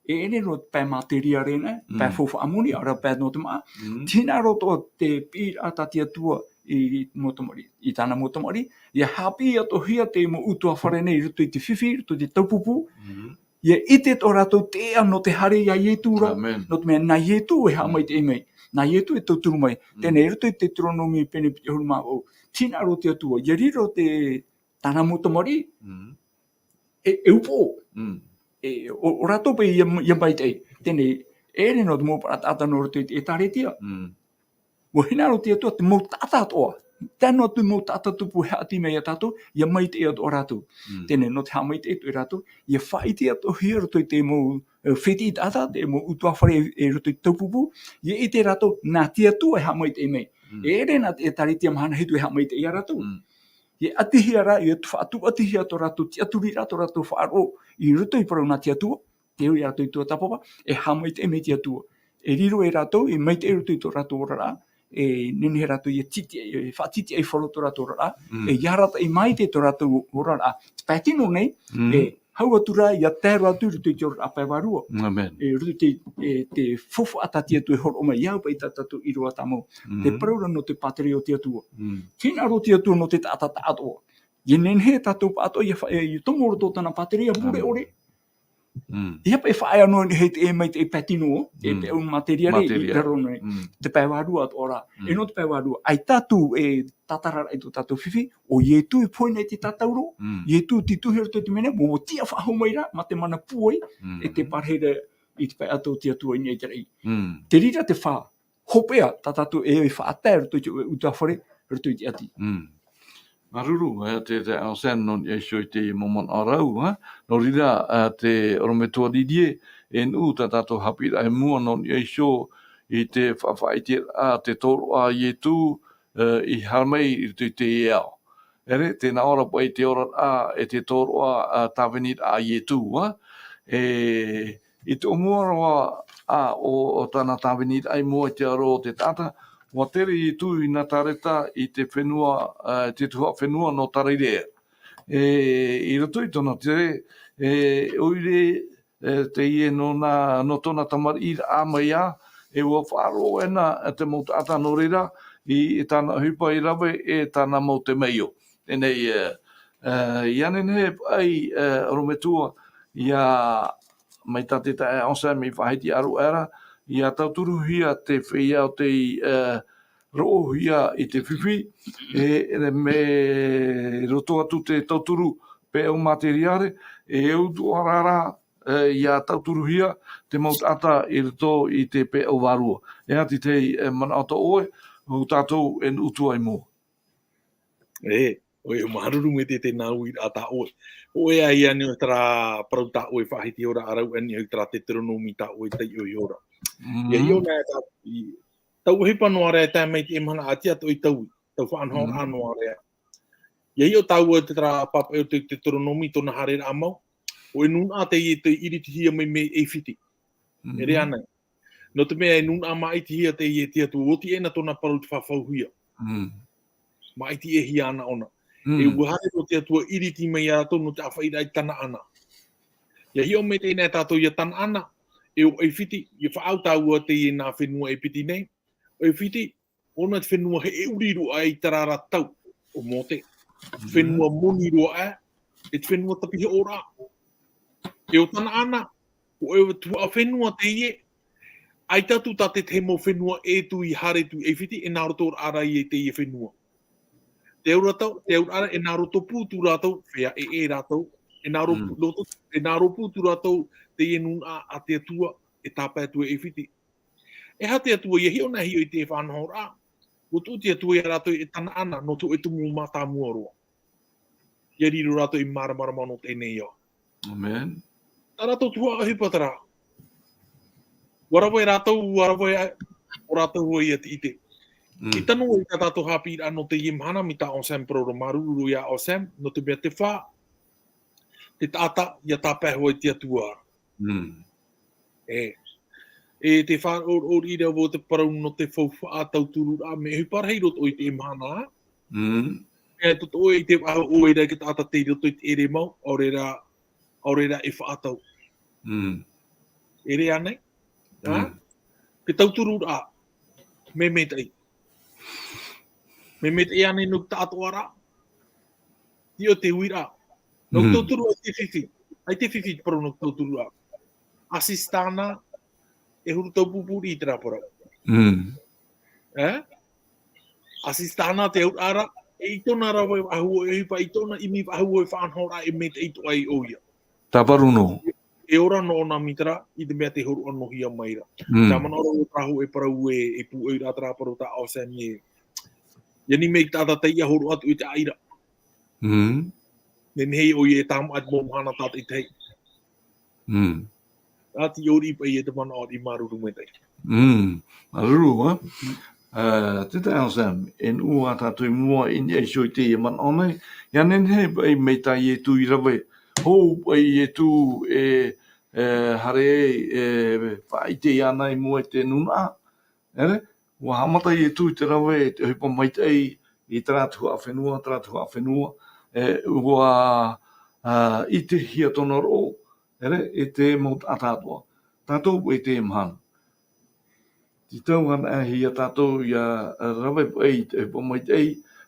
E ʻere nō te pae mātēriāre nei, pae Mm. faufaʻa moni, ʻaore rā pae nō te māʻa. Mm. Te hinaʻaro atoʻa te piʻiraʻa tā te Atua i, i mau tamariʻi, i tāna mau tamariʻi, ʻia haʻapiʻi atoʻahia te mau ʻutuāfare nei i roto i te fifi, i roto i te taupupū. Mm. ʻIa ʻite atoʻa rātou te ʻēʻa nō te haere iā Ietu ra, Amen. Nō te mea nā Ietu e haʻamaitaʻi mai, nā Ietu e tauturu mai. Mm. Teie, i roto i te Teuteronome pene piti ʻahuru mā vaʻu. Te hinaʻaro te Atua, ʻia riro te, tāna mau tamariʻi, Mm. e, e upoʻo. Mm. E, ʻo, ʻo rātou paʻi ʻia, ʻia maitaʻi. Teie, e ʻere nō te mau parau taʻata nō roto i te ʻĒtārētia. Mm. ʻUa hinaʻaro te Atua te mau taʻata atoʻa. Tae noa atu mau taʻata tupu e haʻati mai iā tātou, ʻia maitaʻi atoʻa rātou. Mm. Teie, nō te haʻamaitaʻi atoʻa ia rātou, ʻia faʻaʻite atoʻahia roto i te mau, e, fētiʻi taʻata, te mau ʻutuāfare e roto i te taupupū, ʻia ʻite rātou, nā te Atua e haʻamaitaʻi mai. Mm. E ʻere nā te ʻĒtārētia mahana hitu e haʻamaitaʻi iā rātou. Mm. ʻIa ʻatihia rā, ʻia tu-, faʻatuʻatihia tō rātou tiʻaturiraʻa, tō rātou faʻaroʻo, i roto i te parau nā te Atua, te ui rātou i tuatāpapa, e haʻamaitaʻi mai te Atua. E riro e rātou, e maitaʻi i roto i tō rātou oraraʻa, e nehenehe rātou ʻia titi, e faʻatitiʻaifaro tō rātou oraraʻa, Mm. e ʻia arataʻi maitaʻi tō rātou oraraʻa. Te pae tino nei, Mm. e hau atu rā, ʻia tae roa atu i roto i te oraraʻa pae vārua. Amen. E roto i te, e te faufaʻa tā te Atua e hōroʻa mai, ʻia au paʻi tā tātou ʻīrava tāmau. Te Mm. parau ra nō te pātireia o te Atua. Mm. Te hinaʻaro te Atua nō te taʻata taʻatoʻa. ʻIa nehenehe tātou pāʻatoʻa, ʻia fa-, e, ʻia tomo roto tāna pātireia mure Amen. ʻore. Mm. ʻEiaha paʻi e faʻaea noa nei hei te, e mai te pae tino, e Mm. te au mātēriāre i Mātēriāre. raro nei. Mm. Te pae vārua atoʻa ra. Mm. E nō te pae vārua. ʻAita atu e tātararaʻa i tō tātou fifi, ʻo Ietu e pohe nei te tātauro. Mm. Ietu te tuhi roto i te mene, mō, mō tiʻa faʻahou mai ra, mā te mana pūai, Mm. e te pārahi ra i te pae atoʻa o te Atua i niʻa i te raʻi. Mm. Te reira te fā, hopeʻa, tā tātou e faʻatae roto i te ʻutuāfare, roto i te ʻati. Mm. Māuruuru, e, te, te Anselme nō niʻa iho i te mau manaʻo ra, e. Nō reira, e, te ʻorometua Didier, e nuʻu tā tātou haʻapiʻiraʻa i mua nō niʻa iho i te faʻaʻiteraʻa, te tōroʻa a Ietu, e, i haere mai i roto i teie ao. ʻEre, tē nā ʻō ra paʻi te oraraʻa, e te tōroʻa, e, tāviniraʻa a Ietu, e. E, i te ʻōmuaraʻa, a, o, o tāna tāviniraʻa i mua i te aro o te taʻata, ʻua tere Ietu i Nazareta i te fenua, e, te tuhaʻa fenua nō Tarirea. E, i roto i tōna tere, e, ʻoire, e, teie nō nā, nō tōna tamariʻiraʻa mai ā, e ʻua faʻaroʻo ʻē na, e, te mau taʻata nō reira, i, i tāna ʻohipa i rave, e tāna mau temeio. Teie nei, e, e, ʻia nehenehe paʻi, e, ʻorometua, ʻia, mai tā te taeaʻe Anselme i faʻahiti ʻāruʻe ra, ʻia tauturuhia te feiā o tei, e, roʻohia i te fifi, e, e, mea roto atu te tauturu peʻo mātēriāre, e utuʻa ra, e, ʻia tauturuhia te mau taʻata i roto i te peʻo vārua. E aha te, e, manaʻo tā ʻoe, ʻo tātou e nuʻu atu ai mua. E, ʻoia, māuruuru maitaʻi te nā uiraʻa tā ʻoe. ʻOia ïa ānei ʻo terā parau tā ʻoe faʻahiti ihora, ʻa rave ānei ʻo terā Teuteronome tā ʻoe i taiʻo ihora. Mm. ʻIa hiʻo na e tā, i, tau ʻohipa noa ra e tae mai i teie mahana, ʻaita atoʻa i taui, tau faʻanahoraʻa Mm. noa ra. ʻIa hiʻo tāua i terā pāpaʻi o te Teuteronome, tōna haereraʻa mau. ʻO e nūnaʻa teie tei iritihia mai mai ʻAifiti. Mm. E rave ānei. Nō te mea e nūnaʻa māʻitihia teie e te Atua, ʻua oti ʻē na tōna parau i te fafauhia. Mm. Māʻiti ʻē hia ʻana ʻōna. Mm. E ʻua haere roa te Atua iriti mai iā rātou nō te ʻāfaʻiraʻa i Tanaana. ʻIa hiʻo maitaʻi na e tātou ia Tanaana, e ʻo ʻAifiti, ʻia faʻaau tāua teie nā fenua e piti nei. ʻO ʻAifiti, ʻōna te fenua heʻeuri roa aʻe i terā ra tau o Mōte. Mm. Fenua moni roa aʻe, e te fenua tapihoʻoraʻa. E ʻo Tanaana, ʻo e tuhaʻa fenua teie, ʻaita atu tā te tahi mau fenua ʻē atu i haere atu i ʻAifiti, e nā roto rā i teie fenua. Te auraʻa, te auraʻa, e nā roto pū atu rātou, fea e, e rātou, e nā roto, Mm. roto, e nā roto pū atu rātou, teie nūnaʻa a te Atua, e tāpae atu i ʻAifiti. E aha te Atua, ʻia hiʻo na hiʻo i te faʻanahoraʻa, ʻua tuʻu te Atua ia rātou e Tanaana, nō te hōʻē tumu mātāmua roa. ʻIa riro rātou ei māramarama nō teie nei ao. Amen. Tā rātou tuhaʻa ʻohipa terā. ʻUa rave rātou, ʻua rave ʻo rātou hoʻi ʻia ʻite. Mm. I tano i tā tātou haʻapiʻiraʻa nō teie mahana, mai tā Anselme Parolo, māuruuru ia Anselme, nō te mea te fā, te taʻata, ʻia tāpae hoʻi i te Atua. Mm. E, e te fā, ʻo, ʻo ira vau te parau nō te faufaʻa tauturu rā, mea ʻohipa rahi roto i te mahana. Mm. E, tō, tō, i te, a, ʻoe rā te taʻata tei roto i te ʻere mau, ʻaore rā, ʻaore rā e faʻatau. Mm. ʻEre ānei? Ha? Mm. Te tauturu rā, mea maitaʻi. Mea maitaʻi ānei nō te taʻatoʻaraʻa. Hiʻo te uiraʻa. Nō te Mm. tauturu ʻaita e fifi. ʻAita e fifi te parau nō te tauturu rā. Assistanat, e huru tau pūpū riʻi terā parau. Mm. E? Assistanat te auraʻa, e i tōna rave faʻahou, e ʻohipa i tōna ʻimi faʻahou e faʻanahoraʻa e maitaʻi atoʻa ai ʻoia. Tāparu noa. E ora noa ʻōna mai terā, i te mea tē hōroʻa noa hia mai ra. Mm. Tē manaʻo ra vau terā hōʻē parau e, e pūʻoi ra terā parau tā Anselme. ʻIa ani mai te taʻata tei hōroʻa atu i te ʻāʻira. Mm. Nehenehe ʻoia e tāmau atu mau mahana tātaʻitahi. Mm. Ā, tei ʻō riʻi paʻi e te manaʻo riʻi māuruuru maitaʻi. Mm. Māuruuru, ā? Ā, te taeaʻe Anselme, e nuʻu ā tātou i mua i niʻa iho i teie manaʻo nei, ʻia nehenehe paʻi mai tā Ietu i rave, hou paʻi Ietu e, e haere, e faʻaʻite iāna i mua i te nūnaʻa, ʻere? ʻUa haʻamata Ietu i te rave, te ʻohipa maitaʻi, i terā tuhaʻa fenua, terā tuhaʻa fenua, e, ʻua, ā, ʻitehia tōna roʻo, ʻere, e te mau taʻata atoʻa. Tātou i teie mahana. Tītau anaʻe ia tātou ʻia rave paʻi i te ʻohipa maitaʻi,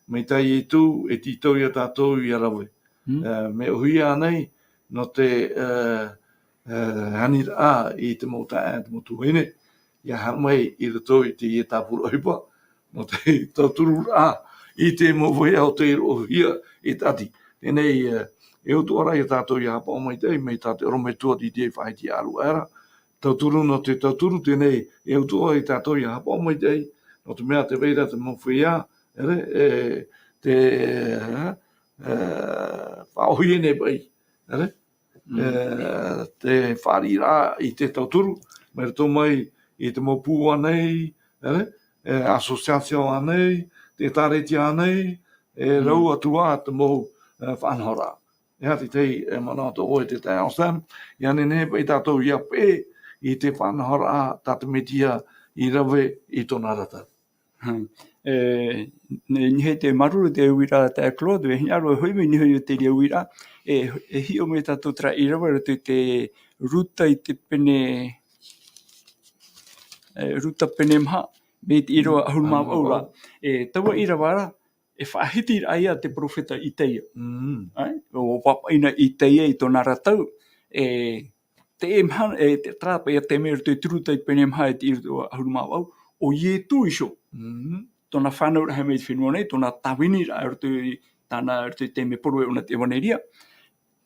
mai tā Ietu, e tītau ia tātou ʻia rave. Mm. Ā, mea ʻōhie ānei, nō te, ā, ā, aniraʻa i te mau taeaʻe, te mau tuahine, ʻia haere mai i roto i teie tāpura ʻohipa, nō te tautururaʻa i te mau vāhi ʻo tei roʻohia i te ʻati. Teie nei, ā, e ʻutuʻa ra ia tātou ʻia haʻapaʻo maitaʻi, mai tā te ʻorometua i te faʻahiti ʻāruʻa ra, tauturu nō te tauturu, teie nei, e ʻutuʻa ia tātou ʻia haʻapaʻo maitaʻi, nō te mea tē vai ra te mau feiā, ʻere, e, te, ā, ā, faʻaʻōhie nei paʻi, ʻere? Mm. E, te fāriʻiraʻa i te tauturu, mai roto mai i te mau pū ānei, ʻere? E, association ānei, te ʻēkālesia ānei, e, Mm. rau atu ā te mau, e, faʻanahoraʻa. E aha te tahi, e, manaʻo atoʻa ʻoe te taeaʻe Anselme, ʻia nehenehe paʻi tātou ʻia peʻe i te faʻanahoraʻa tā te Mesia i rave i tōna ra tau. Hai. E, ne, nehenehe te māuruuru te uiraʻa tā Claude, e hinaʻaro e hoʻi mai nei hoʻi te reira uiraʻa, e, e hiʻo mai tātou terā ʻīrava i roto i te Ruta i te pene, e, Ruta pene maha, mai te ʻīrava Mm, ʻahuru mā vaʻu ra. ʻahuru mā vaʻu. E, taua ʻīrava ra, e faʻahiti ra ia te perofeta Itaia. Mm. Ai, ʻua pāpaʻi na Itaia i tōna ra tau, e, te mahana, e, te, terā paʻi ia te mea i roto i te Ruta i te pene maha e te ʻīrava ʻahuru mā vaʻu, ʻo Ietu iho. Mm. Tōna fānauraʻa mai te fenua nei, tōna tāviniraʻa i roto i, tāna i roto i te mea poro e ʻōna te ʻevaneria,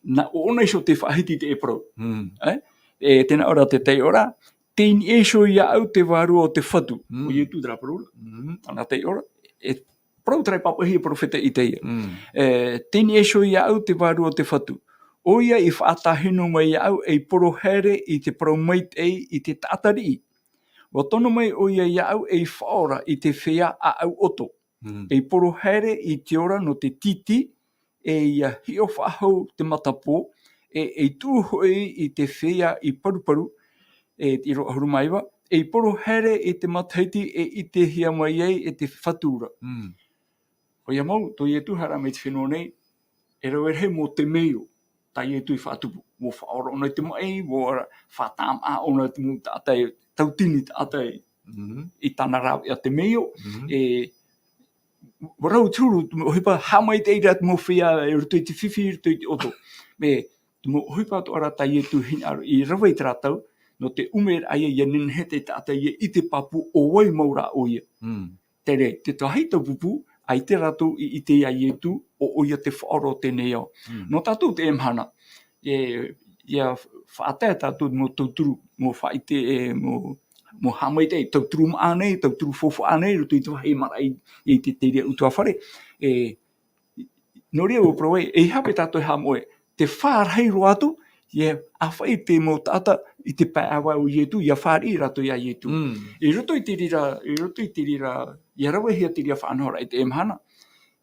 nā ʻōna iho tē faʻahiti i teie parau. Mm. E? E, tē nā ʻō ra te taiʻoraʻa, tei niʻa iho iāʻu te Vārua o te Fatu. Mm. ʻO Ietu terā parau ra. Mm. Tāna taiʻoraʻa, e parau terā i pāpaʻihia e te perofeta Itaia. Mm. E, tei niʻa iho iāʻu te Vārua o te Fatu. ʻOia i faʻatāhino mai iāʻu ei poro haere i te parau maitaʻi i te taʻata riʻi. ʻUa tono mai ʻoia iāʻu ei faʻaora i te feiā ʻāʻau ʻoto. Mm. Ei poro haere i te ora nō te tītī, e ʻia hiʻo faʻahou te matapō, e, ei tuʻu hoʻi i te feiā i paruparu, e te ʻīrava ʻahuru mā iva, ei poro haere i te matahiti e ʻitehia mai ai e te Fatu ra. Mm. ʻOia mau, tō Ietu haere mai te fenua nei, e rave rahi mau temeio, tā Ietu i faʻatupu, ʻua faʻaora ʻōna i te maʻi, ʻua faʻatāmaʻa ʻōna i te mau taʻata, tautini taʻata, Mhm. i tāna rāveʻa temeio, Mhm. e, ʻua rau te huru, ʻohipa haʻamaitaʻi ra te mau feiā, i roto i te fifi, i roto i te ʻoto. Mea, te mau ʻohipa atoʻa ra tā Ietu hinaʻaro i rave i terā tau, nō te ʻumeraʻa ia, ia nehenehe te taʻata ia i ʻite pāpū ʻo vai mau rā ʻoia. Mm. Terā, te tahi taupupū, ʻaita rātou i ʻite ia Ietu, ʻo ʻoia te faʻaora o teie nei ao. Mm. Nō tātou teie mahana, e, ʻia faʻatae tātou mau tauturu, mau faʻaʻite, e, mau, mau haʻamaitaʻi, tauturu maʻa nei, tauturu faufaʻa nei, roto i te vāhi maraʻa i, i te, te reira ʻutuāfare. E, nō reira ʻua parau ai, e hape tātou e haʻamoʻe, te fārahi roa atu, ʻia ʻāfaʻi te mau taʻata i te pae ʻāvae o Ietu, ʻia fāriʻi rātou ia Ietu. Mm. I roto i te reira, i roto i te reira, ʻia ravehia te reira faʻanahoraʻa i teie mahana.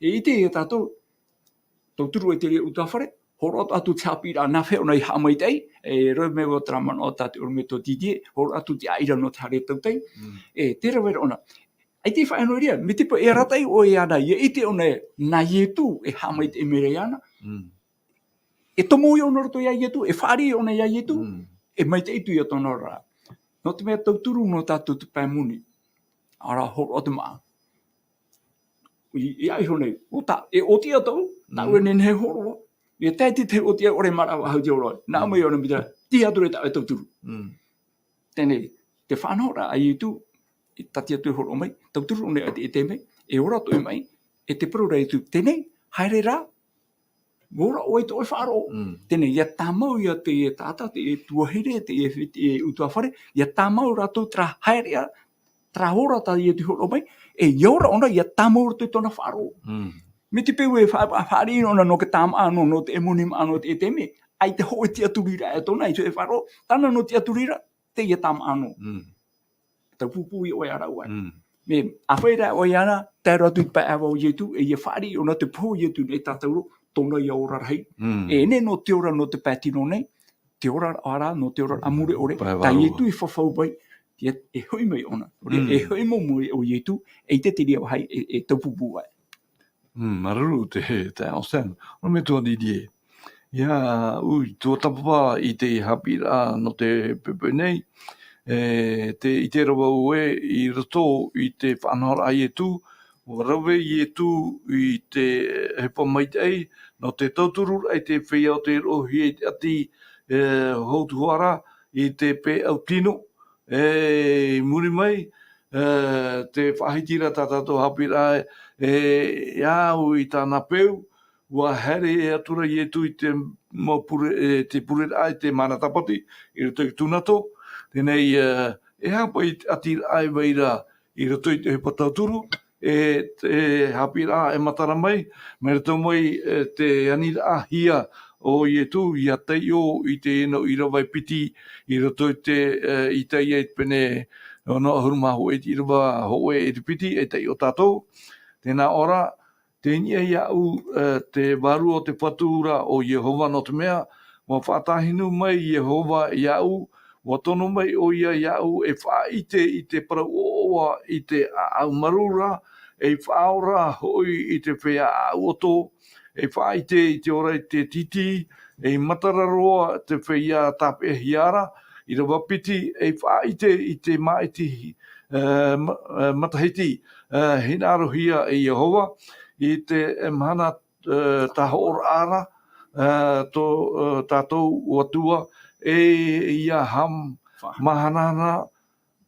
E ʻite ia tātou, tauturu i te reira ʻutuāfare, hōroʻa atu te haʻapiʻiraʻa nā fea ʻōna i haʻamaitaʻi, e rave mai vau terā manaʻo tā te ʻorometua Didier, hōroʻa atu te ʻāʻira nō te haere tautai, Mm. e te rave ra ʻōna. ʻAita i faʻaea noa i reira, mai te peu e arataʻi ʻoe iāna, ʻia ʻite ʻōna nā Ietu e haʻamaitaʻi mai ra iāna. Mm. E tomo ïa ʻōna roto ia Ietu, e fāriʻi ʻōna ia Ietu, Mm. e maitaʻi atu ia tōna oraraʻa. Nō te mea tauturu nō tātou te pae moni. ʻAore rā hōroʻa te māʻa. I, i ʻaʻe iho nei, ʻo tā, e ʻōtiʻa tāʻu, tāʻu Mm. e nehenehe e hōroʻa. ʻIa tae i te tahi ʻōtiʻa ʻaore mā rā vāhi te ora. Nā Mm. mai ʻōna mai te, tei atu ra tāʻu e tauturu. Mm. Teie nei, te faʻanahoraʻa a Ietu, i tāʻati atu e hōroʻa mai, tauturu ʻōna i te, i te mea, e ora atoʻa mai, e te parau ra Ietu, teie nei, haere rā, ʻua ora ʻoe i tō ʻoe faʻaroʻo. Mm. Teie nei, ʻia tāmau ia te, e taʻata, te, e tuahine, te, e, te, e ʻutuāfare, ʻia tāmau rātou terā haereʻa, terā ora tā Ietu i hōroʻa mai, e ʻia ora ʻōna, ʻia tāmau rātou i tōna faʻaroʻo. Mm. Mai te peu e fa-, fa-, fāriʻi ʻōna nō te tāmāʻa, nō, nō te moni māʻa, nō te, e te mea, ʻaita hōʻē tiʻaturi ra e tōna, i te faʻaroʻo, tāna nō tiʻaturi ra, teie tāmāʻa nō. Mm. Taupupū ia ʻoe ā rāua. Mm. Mea, ʻāfaʻi rā ʻoe iāna, tae roa atu i te pae ʻāvae o Ietu, e ʻia fāriʻi ʻōna te pohe o Ietu nei tātauro, tōna ia ora rahi. Mm. E nehenehe nō te ora nō te pae tino nei, te ora ʻāraʻa, nō te ora ʻāmure ʻore, Pae tā vārua. Ietu i fafau mai, e, e hoʻi mai ʻōna. ʻOia, Mm. e hoʻi mau mai ʻo Ietu, e ʻite te reira vāhi, e, e taupupū ai. Mm, māuruuru te, te ao Sam. ʻOrometua Didier. ʻIa, ui, tuatāpapa i te haʻapiʻiraʻa nō te poʻipoʻi nei. E, te, i te rave ē, i roto i te faʻanahoraʻa a Ietu, ʻua rave Ietu i te ʻohipa maitaʻi, nō te tauturu i te feiā o tei roʻohia i te ʻati, e, hautuhara, i te peu tino, e, i muri mai, e, te faʻahiti ra tā tātou haʻapiʻiraʻa, e, ʻia au i tāna peu, ʻua haere atu ra Ietu i te mau pure, e, te pureraʻa i te mahana tāpati, i roto i Tunato. Teie nei, e, e haʻapaʻo i te ʻatiraʻa i vai ra i roto i te ʻohipa tauturu, e, te haʻapiʻiraʻa e matara mai, mai roto mai, e, te aniraʻahia o Ietu, ʻia taiʻo i te ʻino ʻīrava e piti, i roto i te, e, Isaia i te pene ono ʻahuru mā hōʻē, ʻīrava hōʻē e te piti, e taiʻo tātou. Tēnā ʻō ra, tei niʻa iāʻu, e, te vārua o te Fatu ra ʻo Iehova, nō te mea, ʻua faʻatāhinu mai Iehova iāʻu, ʻua tono mai ʻoia iāʻu e faʻaʻite i te parau ʻoaʻoa i te ʻāʻau marū ra, e faʻaora hoʻi i te feiā ʻāʻau ʻoto, e faʻaʻite i te ora i te tītī, e matara roa te feiā tāpeʻahia ra, ʻīrava piti, e faʻaʻite i te māʻiti, e, ma-, e, matahiti, e, hinaʻarohia e Iehova, i te, e, mahana, e, tāhoʻoraʻa ra, e, tō, e, tātou Atua, e ʻia ham-, Fa- mahanahana,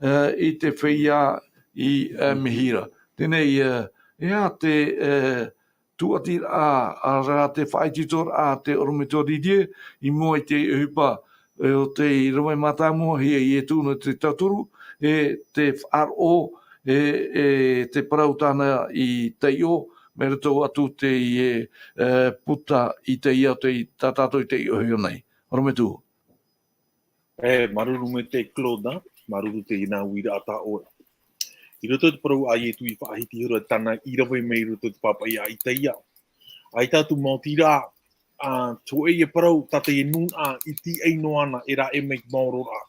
e, i te feiā i, e, Mm. mihi ra. Teie nei, e, ʻeiaha te, e, tūʻatiraʻa, ʻaore rā te faʻaitoitoraʻa a te ʻorometua Didier, i mua i te ʻohipa, e, o tei rave mātāmuahia e Ietu nō te tauturu, e te faʻaroʻo, e, e te parau tāna i taiʻo, mai roto atu teie, e, puta Isaia o tei, tā tātou i taiʻohia nei. ʻOrometua. E, māuruuru maitaʻi Claude, māuruuru teie nā uiraʻa tā ʻoe. I roto i te parau a Ietu i faʻahiti ihora tāna i rave mai i roto i te pāpaʻi a Isaia. ʻAita atu mau tīrā, a, tō ʻoe ia parau, tā teie nūnaʻa i tīaʻi noa ana, e rāʻau mai te maororaʻa.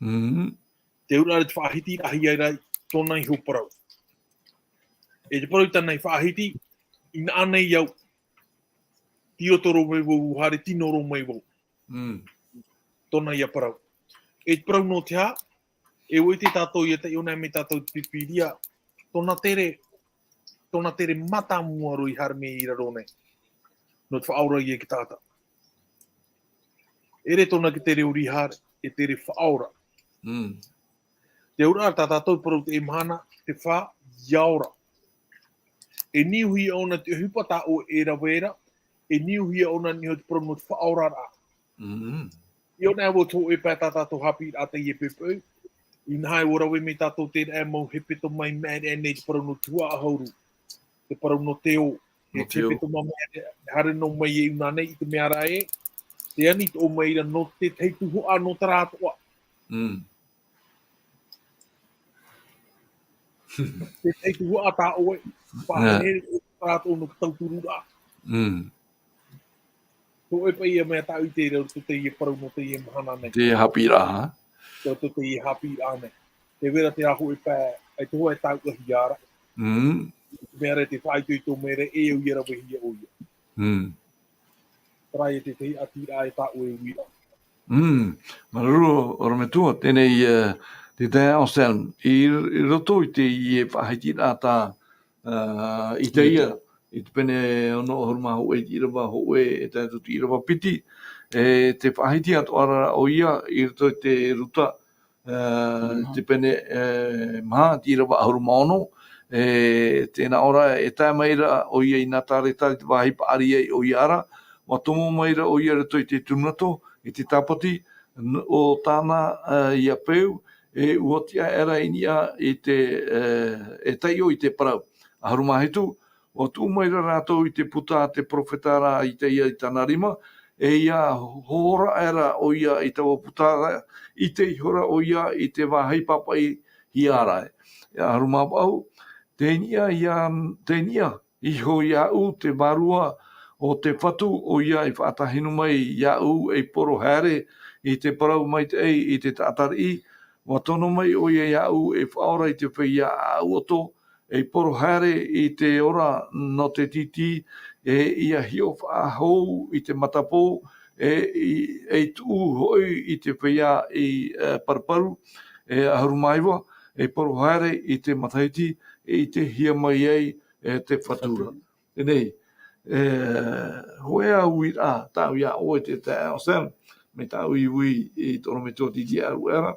Mm. Te auraʻa ra te faʻahitiraʻahia ra tōna iho parau. E te parau i tāna i faʻahiti, i naʻa nei au, tei roto roa mai vau, haere tino roa mai vau. Mm. Tōna ia parau. E te parau nō te aha, e ʻua ʻite tātou ʻia taiʻo nei mai tātou te Pīpīria, tōna tere, tōna tere mātāmua roa i haere mai i raro nei. Nō te faʻaora ia i te taʻata. ʻEre tōna ki te reo rihaʻa, e te reo faʻaora. Mm. Te auraʻa tā tātou parau te mahana, te fā, ia ora. E niuhia ʻōna te ʻohipa tā ʻoe e rave ra, e niuhia ʻōna niho te parau nō te faʻaoraraʻa. Mm. I ʻō nei ʻua tō e pae tā tātou haʻapiʻiraʻa teie pēpē. Inaha e ʻua rave mai tātou terā e mau hepetoma i maʻiri aʻe nei te parau nō te huaʻahuru. Te parau nō te ō. Nō te ō. E hepetoma mai, haere noa mai e ʻū nei i te mea ra ē. Te ani tō mai ra nō te tahi tuhaʻa nō terā atoʻa. Mm. Te tahi tuhaʻa tā ʻoe, paʻahere o rātou nō te tauturu ra. Mm. Tō e paʻi ia mea tāʻu i te reo, tō teie parau nō teie mahana nei. Te haʻapiʻiraʻa, ha? Tō, tō teie haʻapiʻiraʻa nei. Te vera te aho e pae, ai te hoa e tāʻu ahi ara. Mm. Mea re te faʻaitoito mea re e au ia ravehia ʻoia. Mm. Terā ia te tahi ʻati ra e tā ʻoe uira. Mm. Māuruuru, ʻorometua, teie nei, eh, te taeaʻe Anselme, i, i roto i teie faʻahitiraʻa tā, eh, i teie, i te pene ono ʻahuru mā hōʻē i te ʻīrava hōʻē, e tae atu i te ʻīrava piti, e te faʻahiti atoʻa ra ʻoia, i roto i te Ruta, eh, te pene, eh, maha, te ʻīrava ʻahuru mā ono, e, tē nā ʻō ra, e tae mai ra ʻoia i Natareta, i te vāhi paʻari ai ʻoia ra, ʻua tomo mai ra ʻoia i roto i te tunato, i te tāpati, n-, ʻo tāna, eh, ia peu, e ʻua tiʻa aʻera i niʻa i te, eh, e taiʻo i te parau. ʻAhuru mā hitu, ʻua tuʻu mai ra rātou i te puta a te perofeta ra Isaia i tāna rima, e ʻia hōroʻa aʻera ʻoia i taua puta ra, ʻite ihora ʻoia i te vāhi pāpaʻihia ra. E ʻahuru mā vaʻu, tei niʻa ia, tei niʻa iho iāʻu te Vārua o te Fatu, ʻoia i faʻatahino mai iāʻu ei poro haere i te parau maitaʻi i te taʻata riʻi, ʻua tono mai ʻoia iāʻu e faʻaora i te feiā ʻāʻau ʻoto, ei poro haere i te ora nō te tītī, e ʻia hiʻo faʻahou i te matapō, e i, ei tuʻu hoʻi i te feiā i, e, paruparu, e ʻahuru mā iva, ei poro haere i te matahiti, e ʻitehia mai ai, e, te Fatu ra. Teie nei, e, hōʻē ā uiraʻa, tāʻu iā ʻoe te taeaʻe Anselme, mai tāʻu i ui i te ʻorometua Didier Aruera,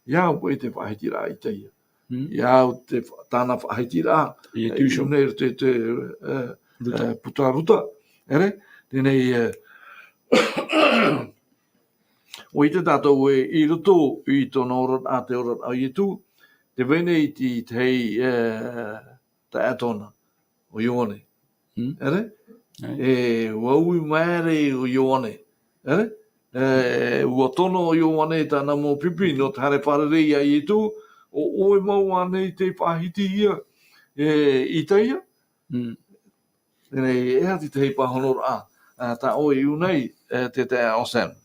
iāʻu paʻi te faʻahitiraʻa Isaia. Mm. Iāʻu te fa-, tāna faʻahitiraʻa. Ietu iho. Nei te, te, e, Ruta. E, puta Ruta. ʻEre, teie nei, e, ʻua ʻite tātou ē, i roto i tōna oraraʻa, te oraraʻa o Ietu, tē vai nei te, te hei, e, taeaʻe Tona, ʻo Ioane. Mm. ʻEre? ʻĒ. E, ʻua ui maere ʻo Ioane. ʻEre? E, ʻua tono ʻo Ioane i tāna mau pipi nō te haere fārerei iā Ietu, ʻo ʻoe mau ānei tei faʻahitihia, e, Isaia? Mm. Teie nei, e aha te tahi pāhonoraʻa, a, tā ʻoe i ʻū nei, e, te taeaʻe Anselme?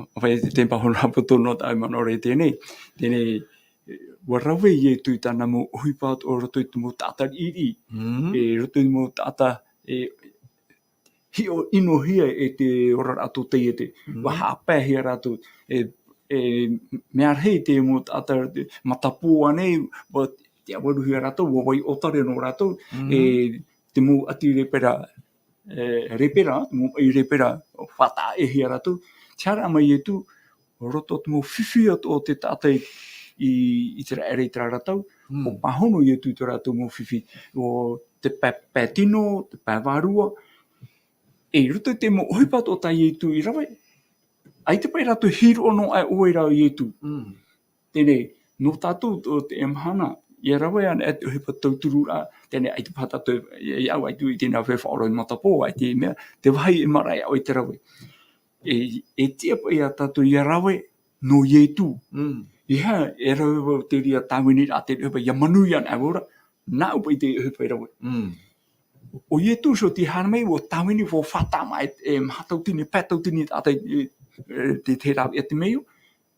ʻO vai te, te pāhonoraʻa poto nō tāʻu manaʻo ra i teie nei. Teie nei, e, ʻua rave Ietu i tāna mau ʻohipa atoʻa i roto i te mau taʻata riʻiriʻi. Mm. E, i roto i te mau taʻata, e, hiʻo ʻinohia e te oraraʻa tōtaiete. Mm. ʻUa haʻapaehia rātou. E, e, mea rahi te mau taʻata, te matapō ānei, ʻua tiʻavarehia rātou, ʻua vai ʻōtare nō rātou. Mm. E, te mau ʻati rēpera, e, rēpera, te mau ʻai rēpera, faʻataʻa-ʻē-hia rātou. Tē haere mai Ietu, roto te mau fifi atoʻa o te taʻata i, i ʻĪteraʻera i terā ra tau, Mm. ʻua pāhono Ietu i tō rātou mau fifi, ʻo te pae, pae tino, te pae vārua. E i roto i te mau ʻohipa atoʻa tā Ietu i rave, ʻaita paʻi rātou e hīroʻa noa aʻe ʻoe rā Ietu. Mm. Teie nei, nō tātou, ʻo te mahana, ʻia rave ana e te ʻohipa tautururaʻa, teie nei ʻaita paha tātou, e, ʻia au ʻaita i teie nei faʻaora i matapō, ʻaita i mea, te vāhi e maraʻa ʻoe te rave. E, e tiʻa paʻi ia tātou ʻia rave nō Ietu. Mm. E aha, e rave vau te reira tāviniraʻa, te ʻohipa ʻia manuia ana vau ra, nāʻu paʻi te ʻohipa e rave. Mm. ʻO Ietu iho tei haere mai, ʻua tāvini, ʻua faʻataʻa mai, e, maha tautini, pae tautini taʻata, e, e, te, te rāveʻa te meiu.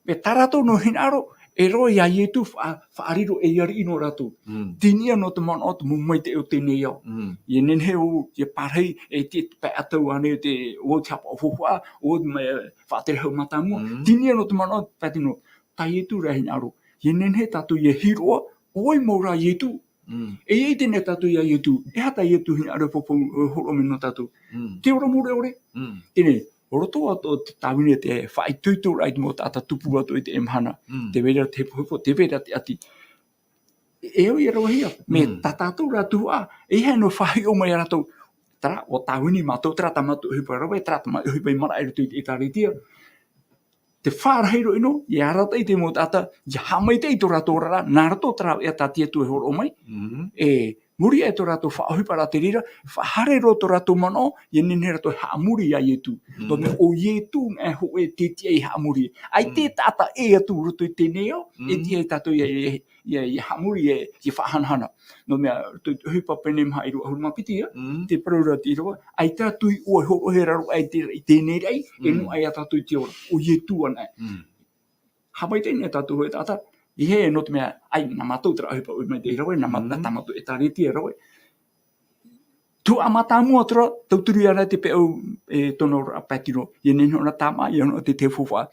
E tā rātou noa hinaʻaro, e roaʻa ia Ietu faʻa-, faʻariro ei ariʻi nō rātou. Mm. Tei niʻa noa te manaʻo te mau maitaʻi o teie nei ao. Mm. ʻIa nehenehe ʻoe ʻia pārahi, e te, te pae ʻatau ānei te, ʻoe te haʻapaʻo faufaʻa, ʻoe te mea faʻaterehau mātāmua. Mm. Tei niʻa noa te manaʻo, pae tino, tā Ietu rā hinaʻaro. ʻIa nehenehe tātou ʻia hīroʻa, ʻoe mau rā Ietu. Mm. E ʻia ʻite nei tātou ia Ietu, e aha tā Ietu hinaʻaro e faʻa-, e hōroʻa mai nō tātou. Mm. Te ora mure ʻore. Mm. Teie nei, roto atu o te tāvini te faʻaitoitoraʻa i te mau taʻata tupu atu i te mahana. Mm. Tē vai ra te hepohepo, tē vai ra te ʻati. E au ia rauhia, mea Mm. tā tātou rā tuhaʻa, e hea nō faʻahiʻo mai ia rātou, terā, ʻua tāvini mātou, terā tā mātou ʻohipa rave, terā tā mātou ʻohipa i maraʻa i roto i te ʻĒtārētia. Te faʻarahi roa ʻino, ʻia arataʻi te mau taʻata, ʻia haʻamaitaʻi tō rātou oraraʻa, nā roto terā ʻēʻa tā te Atua e hōroʻa mai, Mm. e, muri aʻe tō rātou faʻaʻohiparaʻa te reira, faʻahaere roa tō rātou manaʻo, ʻia nehenehe rātou e haʻamori ia Ietu. Mm. Nō te mea ʻo Ietu e hōʻē tē tiʻa e haʻamori. ʻAita Mm. taʻata ʻē atu roto i teie nei ao, e Mm. tiʻa ia tātou ʻia, ʻia, ʻia, ʻia haʻamori, ʻia, ʻia faʻahanahana. Nō te mea, te, te ʻohipa pene maha ʻīrava ʻahuru mā piti, ʻia, Mm. te parau ra te ʻīrava, ʻaita tui ʻua e hōroʻahia i raro aʻe i te, i teie nei raʻi, e Mm. noaʻa ia tātou i te ora. ʻO Ietu anaʻe. Mm. Haʻamaitaʻi nei tātou hōʻē taʻata, ʻeiaha, nō te mea, ʻaita, nā mātou terā ʻohipa ʻua ʻomai te rave, nā mā-, Mm. tā mātou ʻĒtārētia rave. Tuhaʻa mātāmua terā, tauturu ia rā te peʻau, e, tōna oraraʻa Petero, ʻia nehenehe ʻōna tāmāʻa, ʻia noaʻa te, te faufaʻa.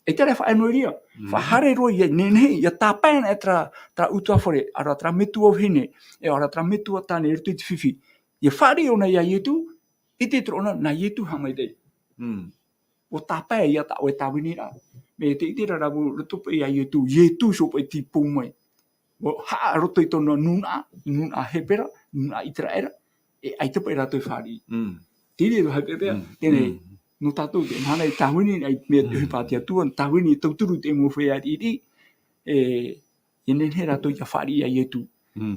E terā faʻaea noa i reira, Mm. faʻahaere roa ʻia nehenehe, ʻia tāpae anaʻe terā, terā ʻutuāfare, ʻaore rā terā metua vahine, e ʻaore rā terā metua tāne i roto i te fifi. ʻIa fāriʻi ʻōna ia Ietu, ʻite atu ra ʻōna, nā Ietu haʻamaitaʻi. Mm. ʻUa tāpae ia tā ʻoe tāviniraʻa. Mea tē ʻite ra vau i roto paʻi ia Ietu, Ietu, so paʻi tei pou mai. ʻUa haʻa roto i tōna nūnaʻa, nūnaʻa Hepera, nūnaʻa ʻĪteraʻera, e ʻaita paʻi rātou e fāriʻi. Mm. Te reira, haʻapeʻapeʻa, Mm. teie nei, Mm. nō tātou te mahana e tāvini, ʻaita mea te Mm. ʻohipa a te Atua, tāvini e tauturu te mau feiā riʻiriʻi, e, ʻia nehenehe rātou ʻia fāriʻi ia Ietu. Mm.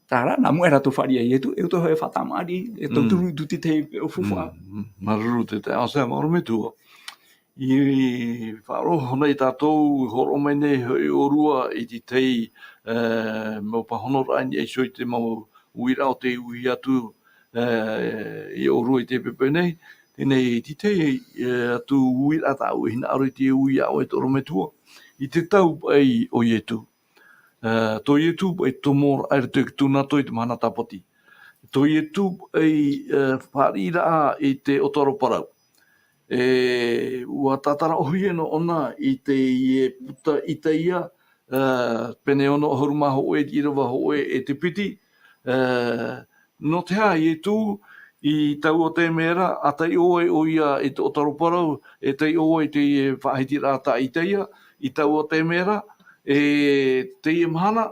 Terā, nā mua rātou e fāriʻi ia Ietu, e ʻo tō hōʻē faʻatamāʻaraʻa, e Mm. tauturu i tō te tahi peʻau faufaʻa. Mm. Mm. Māuruuru te taeaʻe Sam, ʻorometua. I faʻaroʻo nei tātou, hōroʻa mai nei hoʻi ʻōrua i te tahi, e, mau pāhonoraʻa i niʻa iho i te mau uiraʻa o tei ui atu, e, ia ʻōrua i teie poʻipoʻi nei. Teie nei, i te tahi, e, atu uiraʻa tāʻu e hinaʻaro i te ui iā ʻoe, ʻorometua. I te tau paʻi o Ietu. E, tō Ietu paʻi tomo ra i roto i te tūnato i te mahana tāpati. Tō Ietu paʻi, e, fāriʻiraʻa i te ʻōtaro parau. E, ʻua tātara-ʻōhie noa ʻōna i teie puta Itaia, e, pene ono ʻahuru mā hōʻē, ʻīrava hōʻē e te piti, e, nō te aha Ietu, i taua taime ra, ʻa taiʻo ai ʻoia i te ʻōtaro parau, e taiʻo ai teie faʻahitiraʻa tā Itaia, i taua taime ra, e teie mahana,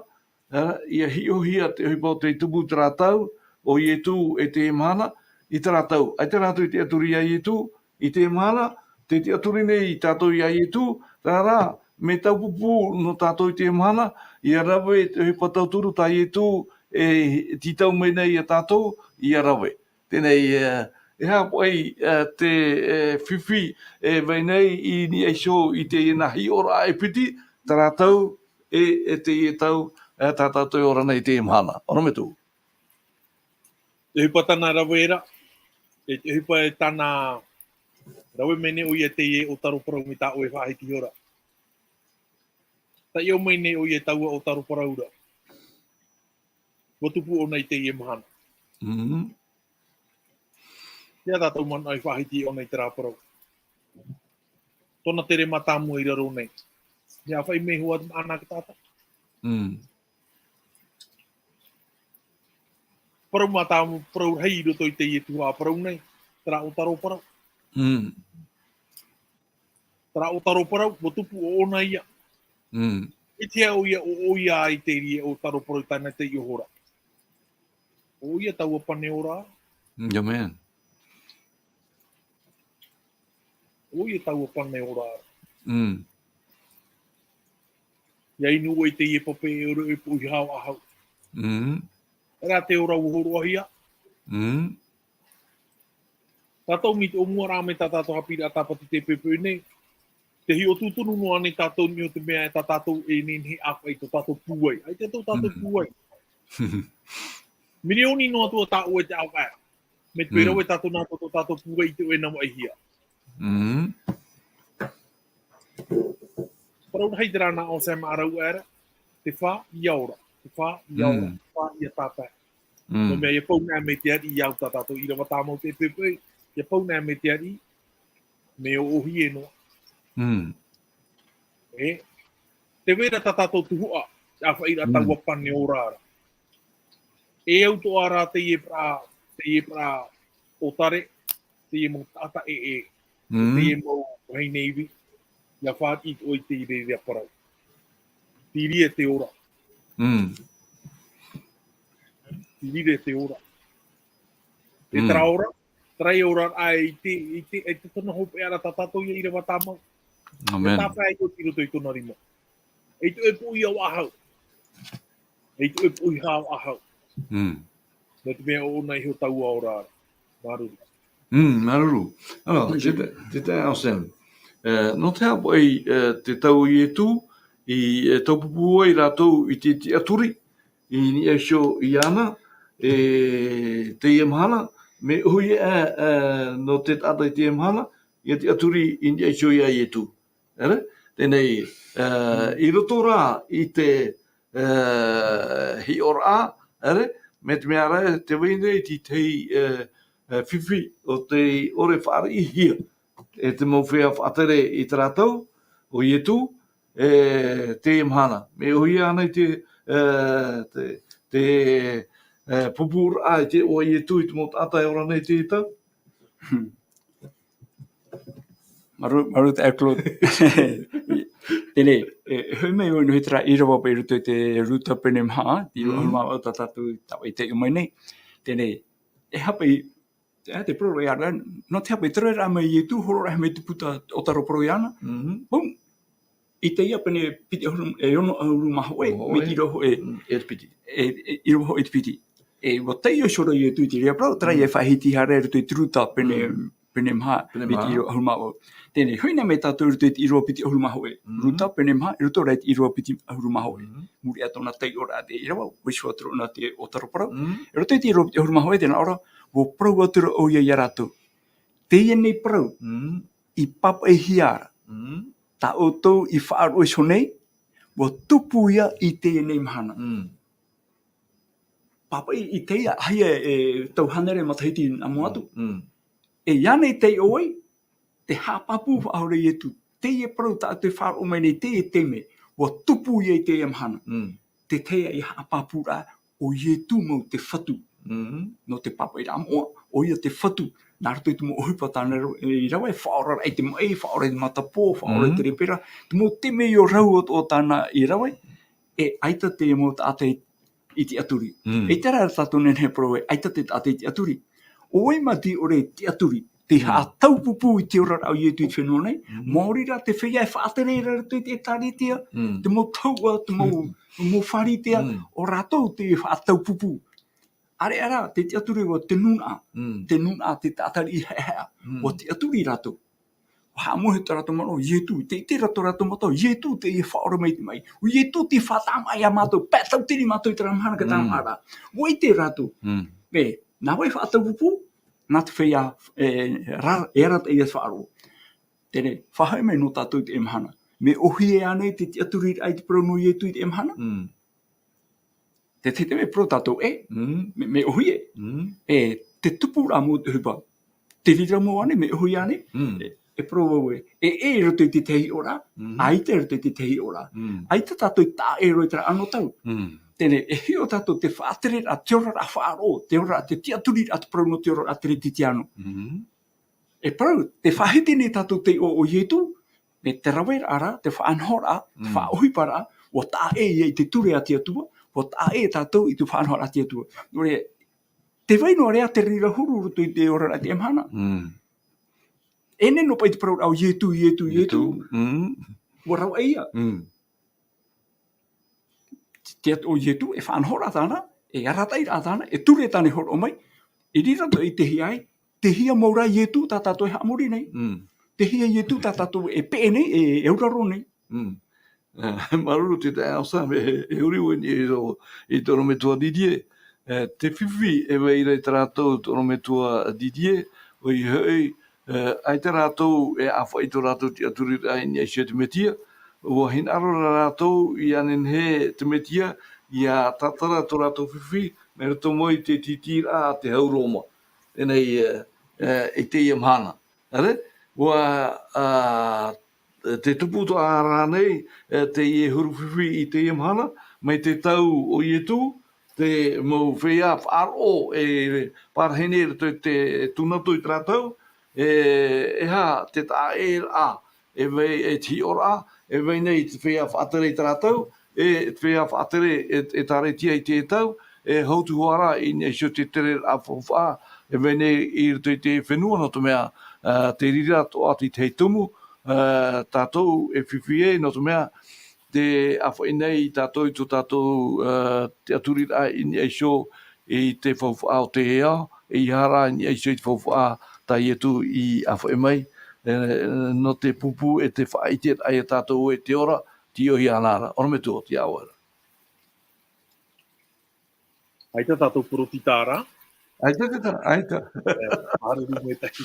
e, ʻia hiʻohia te ʻohipa o te tupu terā tau, ʻo Ietu e teie mahana, i terā tau. ʻAita rātou i tiʻaturi iā Ietu, i teie mahana, tē tiʻaturi nei tātou iā Ietu, terā rā, mea taupupū nō tātou i teie mahana, ʻia rave te ʻohipa tauturu tā Ietu e tītau mai nei iā tātou, ʻia rave. Teie nei, e, e aha paʻi, e, te, e, fifi, e, vai nei i niʻa iho i teie nā hiʻoraʻa e piti, terā tau, e, e teie tau, e, tā tātou e ora nei i teie mahana. ʻOrometua. Te ʻohipa tāna rave ra, e te ʻohipa e tāna rave mai nei ʻoia teie ʻōtaro parau mai tā ʻoe e faʻahiti iho ra. Taiʻo mai nei ʻoia i taua ʻōtaro parau ra. ʻUa tupu ʻōna i teie mahana. Mm. Ia tātou manaʻo e faʻahiti ʻōna i terā parau. Tōna tere mātāmua i raro nei. Ia faʻi mai hoʻi te maʻana a te taʻata. Mm. Parau mātāmua, parau rahi i roto i teie tuhaʻa parau nei. Terā ʻōtaro parau. Mm. Terā ʻōtaro parau, ʻua tupu ʻōna ia. Mm. ʻIte ʻoia, ʻo, ʻoia i teie ʻōtaro parau i tāna taiʻo ra. ʻOia taua pane ora. Mm, yeah, man. ʻOia taua pane ora. Mm. ʻIa inu ʻoe i teie pape e ʻore ʻoe e poʻihā ʻo ʻahau. Mm. Terā te ora ʻua hōroʻahia. Mm. Tātou mai te ʻōmuaraʻa mai tā tātou haʻapiʻiraʻa tāpati i teie poʻipoʻi nei. Tē hiʻo tūtonu noa nei tātou i niʻa i te mea e tā tātou e nehenehe e ʻāfaʻi i tō tātou pūai. ʻAita tō tātou Mm. pūai. Mirioni noa atu ā tā ʻoe te ʻāfaʻi. Mea te Mm. rave tātou nā tō tātou pūai i te ʻoe nā vaʻihia. Mm. Parau rahi terā nā ʻo Sam a rave ra, te fā ʻia ora, te fā ʻia ora, Mm. te fā ʻia tāpae. Mm. Nō te mea, ʻia pau nei mai te ariʻi i au tā tātou ʻīrava tāmau i teie poʻipoʻi, ʻia pau nei mai te ariʻi, mea ʻōʻōhie noa. Mm. E, tē vai ra tā tātou tuhaʻa, te ʻāfaʻiraʻa Mm. taua pane ora ra. E au atoʻa rā teie parau, teie parau ʻōtare, teie mau taʻata ʻē, ʻē. Mm. Teie mau vahine ivi, ʻia fāriʻi ʻoe i te reira parau. Te reira te ora. Mm. Te reira te ora. E Mm. terā ora, terā ia ora, ʻaita, ʻaita, ʻaita tōna hopeʻa ra tā tātou ia ʻīrava tāmau. Amen. E tāpae ai ʻoe i roto i tōna rima. ʻAita ʻoe e poʻihā faʻahou. ʻAita ʻoe e poʻihā faʻahou. Mm. Nō te mea ʻo ʻōna iho taua ora ra. Māuruuru. Mm, māuruuru. Alors, Oui, je- tē, tē tae Anselme. Eh, nō te aha paʻi, eh, te tau o Ietu, i, eh, taupupū ai rātou i te tiʻaturi, i niʻa iho iāna, e teie mahana, mea ʻōhie, eh, eh, nō te taʻata i teie mahana, ʻia tiʻaturi i niʻa iho ia Ietu. ʻĒ rā? Teie nei, eh, i roto rā i te, eh, hiʻoraʻa, ʻere, mai te mea ra, tē vai nei te tahi, eh, eh, fifi o tē ʻore faʻariʻihia. E te mau feiā faʻatere i tā rātou, ʻo Ietu, e teie mahana. Mea ʻōhie ānei te, eh, te, te, eh, pupūraʻa i te iʻoa o Ietu i te mau taʻata e ora nei i teie tau? Hmm. Māuruuru, māuruuru taeaʻe Claude. Teie nei, e, e hoʻi mai ʻoe nō te reira ʻīrava paʻi i roto i te Ruta pene maha, te ʻīrava Mm. ʻahuru mā vaʻu tā tātou i tāvai i taiʻo mai nei. Teie nei, e aha paʻi, e, te parau ra, nō te aha paʻi te roaraʻa mai o Ietu, hororaʻa mai te puta ʻo Taro parau iāna. Mhm. Boom. I teie pene piti ʻahuru, e ono ʻahuru mā hōʻē, Mā hōʻē. mai te ʻīrava hōʻē. Mm, e te piti. E, e, ʻīrava hōʻē te piti. E, ʻua taiʻo iho ra Ietu i te reira parau, terā Mm. e faʻahiti haere i roto i te Ruta pene, Mm. pene maha, Pene mai te maha. ʻīrava ʻahuru mā vaʻu. Teie nei, hoʻi na mai tātou i roto i te ʻīrava piti ʻahuru mā hōʻē. Mm. Ruta pene maha, i roto rā i te ʻīrava piti ʻahuru mā hōʻē. Mm. Muri iho tōna taiʻoraʻa i te ʻīrava, ʻua iho atu ra ʻōna i te ʻōtaro parau. Mm. I roto i te ʻīrava piti ʻahuru mā hōʻē, tē nā ʻō ra, ʻua parau atu ra ʻoia ia rātou. Teie nei parau, Mm. i pāpaʻihia ra. Mm. Tā ʻoutou i faʻaroʻo iho nei, ʻua tupu ia i teie nei mahana. Mm. Pāpaʻi i teie, ʻaita e tau hānere matahiti nā mua atu. Mm. E ānei taiʻo ai, te haʻapāpū faʻahou ra Ietu. Teie parau tā ʻoutou e faʻaroʻo mai nei, teie taime, ʻua tupu ia i teie mahana. Mm. Te tahi ia haʻapāpūraʻa, ʻo Ietu mau te Fatu. Mm. Nō te pāpaʻiraʻa moʻa, ʻoia te Fatu. Nā roto i te mau ʻohipa tāna ra-, i rave, faʻaora i te maʻi, faʻaora i te matapō, faʻaora i te Mm. rēpera. Te mau temeio rau atoʻa tāna i rave, e ʻaita te mau taʻata i, i tiʻaturi. Mm. E terā tātou nehenehe e parau ē, ʻaita te taʻata i tiʻaturi. ʻO vai mā tē ʻore e tiʻaturi, tē Mm. haʻataupupū i te oraraʻa o Ietu i te fenua nei, Mm. maori rā te feiā e faʻatere ra i roto i te ʻĒtārētia, Mm. te mau taua, te mau, Mm. mau Pharisea, Mm. ʻo rātou tē faʻataupupū. ʻAreʻa rā, te tiʻaturi ʻo te nūnaʻa, Mm. te nūnaʻa, te taʻata riʻi haʻehaʻa, Mm. ʻua tiʻaturi rātou. ʻUa haʻamoʻe tā rātou manaʻo, Ietu, tē ʻite ra tō rātou mata, Ietu teie e faʻaora mai i te maʻi. ʻO Ietu tē faʻatāmāʻa ia mātou, pae tautini mātou i terā mahana ka Mm. tāmāʻa ra. ʻUa ʻite rātou. Mm. E, nā vai faʻataupupū, nā te feiā, e, ra-, e arataʻi ia faʻaroʻo. Teie nei, faʻahoʻi mai nō tātou i teie mahana. Mea ʻōhie ānei te tiʻaturiraʻa i te parau nō Ietu i teie mahana? Mm. Te, te, te mea parau tātou ē, Mm. mea, mea ʻōhie. Mm. E, te tupuraʻa mau o te ʻohipa. Te reira mau ānei, mea ʻōhie ānei. Mm. E, e parau vau ē, e, e i roto i te tahi ora, Mm. ʻaita i roto i te tahi ora. Mm. ʻAita tātou i taʻa ʻē roa i terā anotau. Mm. Teie nei, e hiʻo tātou te faʻatereraʻa, te oraraʻa faʻaroʻo, te oraraʻa, te tiʻaturiraʻa, te parau nō te oraraʻa teretitiano. Mm. E parau, tē faʻahiti nei tātou i te iʻoa o Ietu, mea te raveraʻa ra, te faʻanahoraʻa, te Mm. faʻaʻohiparaʻa, ʻua taʻa ʻē ia i te ture a te Atua, ʻua taʻa ʻē tātou i te faʻanahoraʻa a te Atua. Nō reira, tē vai noa ra te reira huru i roto i te oraraʻa i teie mahana. Mm. E nehenehe noa paʻi te parauraʻa o Ietu, Ietu, Ietu. Ietu. Mm. ʻUa ravaʻi ia. Mm. Te, ʻo Ietu, e faʻanahoraʻa tāna, e arataʻiraʻa tāna, e ture tāna i hōroʻa mai, i reira atoʻa i te hiʻo ai, tei hea mau ra Ietu tā tātou e haʻamori nei. Mm. Tei hea Ietu tā tātou e peʻe nei, e, e auraro nei. Mm. Eh, māuruuru te taeaʻe Sam, e, e huri vau i niʻa i tō, i tō ʻorometua Didier. Eh, te fifi e vai ra ia tā rātou tō ʻorometua Didier, ʻoia hoʻi, eh, ʻaita rātou e ʻāfaʻi i tō rātou tiʻaturiraʻa i niʻa iho i te Mesia, ʻua hinaʻaro ra rātou ʻia nehenehe te Mesia ʻia tātara tō rātou fifi, mai roto mai i te tītīraʻa a te hau Roma. Teie nei, eh, eh, i teie mahana. ʻAre, ʻua, ā, te tupu atoʻa ra nei, eh, teie huru fifi i teie mahana, mai te tau o Ietu, te mau feiā faʻaroʻo e parahi nei i roto i te tūnato i terā tau, E, e aha te taʻa ʻē raʻa, e vai, e te hiʻoraʻa, e vai nei te feiā faʻatere i tā rātou, e te feiā faʻatere e, e tāretia i te tau, e hautuhua rā i niʻa iho i te tere raʻa faufaʻa, e vai nei i roto i te fenua nō te mea, ā, te reira atoʻa te tahi tumu, ā, tātou e fifi ai nō te mea, te ʻāfaʻi nei tātou i tō tātou, ā, tiʻaturiraʻa i niʻa iho i te faufaʻa o te ao, e ʻeiaha rā i niʻa iho i te faufaʻa tā Ietu i ʻāfaʻi mai, e, nō te pūpū e te faʻaʻiteraʻa ia tātou e te ora, tei ʻō iāna ra. ʻOrometua, tei iā ʻoe ra. ʻAita tātou poropita ra. ʻAita, ʻaita, ʻaita. E, māuruuru maitaʻi.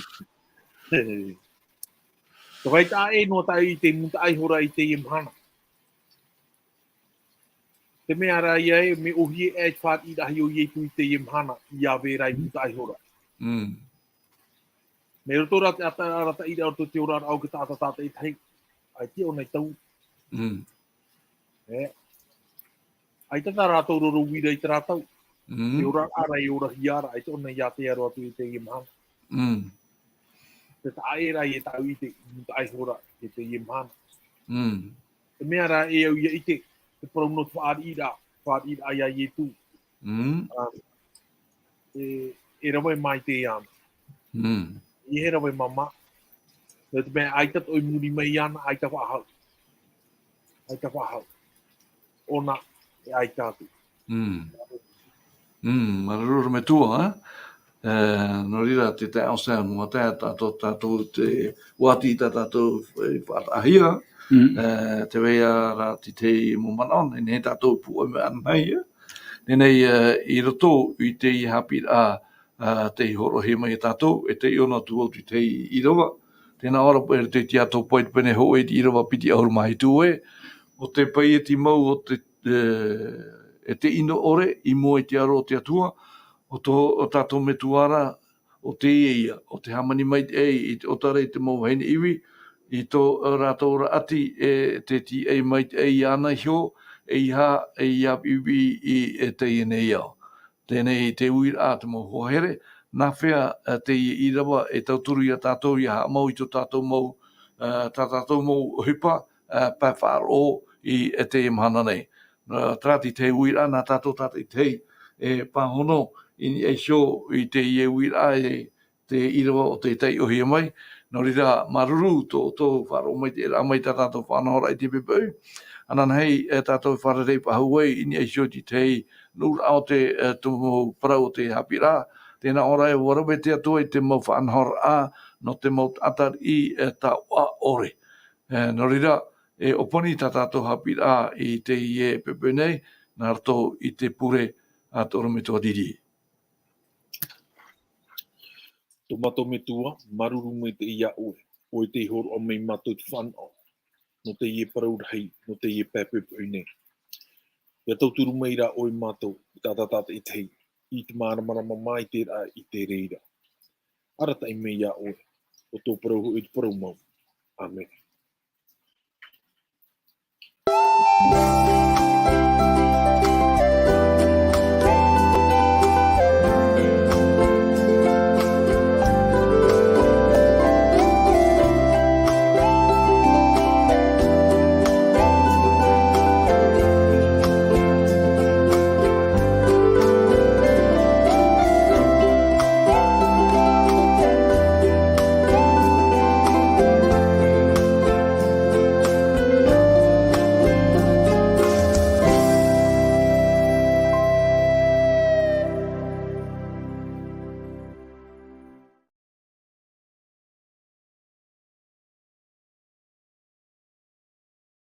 Tō vai taʻa ʻē noa tāʻu i te mūtaʻa iho ra i teie mahana. Te mea rā ia e, mea ʻōhie aʻe te fāriʻiraʻa o Ietu i teie mahana, i ʻave ra i mūtaʻa iho ra. Mm. Mai roto rā te ata-, arataʻiraʻa o te oraraʻa o te taʻata tātaʻitahi, ʻaita ʻōna i taui. Mm. E. ʻAita tā rātou roro uira i tā rātou. Mm. Te oraraʻa ra e orahia ra, ʻaita ʻōna i ātea roa atu i teie mahana. Mm. Te taʻa ʻē ra ia tāʻu i te, i te taʻa iho ra, i teie mahana. Mm. Te mea rā e au ia ʻite, te parau nō te fāriʻiraʻa, fāriʻiraʻa ia Ietu. Mm. Ā, e, e rave maitaʻi ana. Mm. E rave māmā. Nō te mea ʻaita atoʻa i muri mai iāna, ʻaita faʻahou. ʻAita faʻahou. ʻŌna, e ʻaita atu. Mm. Mm, māuruuru metua, ā? E, nō reira, te taeaʻe Sam, nō te taeaʻe tātou, tātou te ʻuati i tā tātou, e, faʻataʻahia, Mm. e, te vai ra te tahi mau manaʻo, nehenehe tātou e pūʻoi mai anaʻe, ā? Nehenehe, e, i roto i te haʻapiʻiraʻa, ā, tei hōroʻahia mai ia tātou, e tei ʻōna atu au i te tahi ʻīrava. Tēnā ʻoe ra, e te tiato pai te pene hōʻē i te ʻīrava piti ʻahuru mā hitu ē, ʻo te paieti mau o te, e, e te ʻino ʻore, i mua i te aro o te Atua, ʻo tō, ʻo tātou Metua ra, ʻo teie ïa, ʻo te hāmani maitaʻi i te ʻōtare i te mau vahine ivi, i tō rātou raʻati e te tīaʻi maitaʻi iāna iho, ʻeiaha e ʻia piʻipiʻi i teie nei ao. Teie nei te uiraʻa a te mau hoa here, nā hea, e, teie ʻīrava e tauturu ia tātou ʻia haʻamau i tō tātou mau, e, tā tātou mau ʻohipa, e, pae faʻaroʻo i, e, teie mahana nei. Nō, terā te tahi uiraʻa nā tātou tātaʻitahi e pāhono i niʻa iho i teie uiraʻa e te ʻīrava ʻo tei taiʻohia mai. Nō reira, māuruuru tō, tō faʻaroʻo maitaʻiraʻa mai tā tātou faʻanahoraʻa i te poʻipoʻi. Ananahi, e, tātou e fārerei faʻahou ai i niʻa iho i te tahi nuʻuraʻa o te, e, tumu parau o te haʻapiʻiraʻa. Tēnā ʻoe ra e ʻua rave te Atua i te mau faʻanahoraʻa nō te mau taʻata riʻi, e, taoʻa ʻore. E, nō reira, e ʻōpani tā tātou haʻapiʻiraʻa i teie poʻipoʻi nei, nā roto i te pure a tō ʻorometua Didi. Tō mātou Metua, māuruuru maitaʻi iā ʻoe, ʻoe tei hōroʻa mai ia mātou te fānaʻo, nō teie parau rahi, nō teie pae poʻipoʻi nei. ʻIa tauturu mai rā ʻoe ia mātou, i tā tātaʻitahi, i te māramarama maitaʻi ra i te reira. Arataʻi mai iā ʻoe, ʻo tō parau hoʻi te parau mau. ʻĀmene.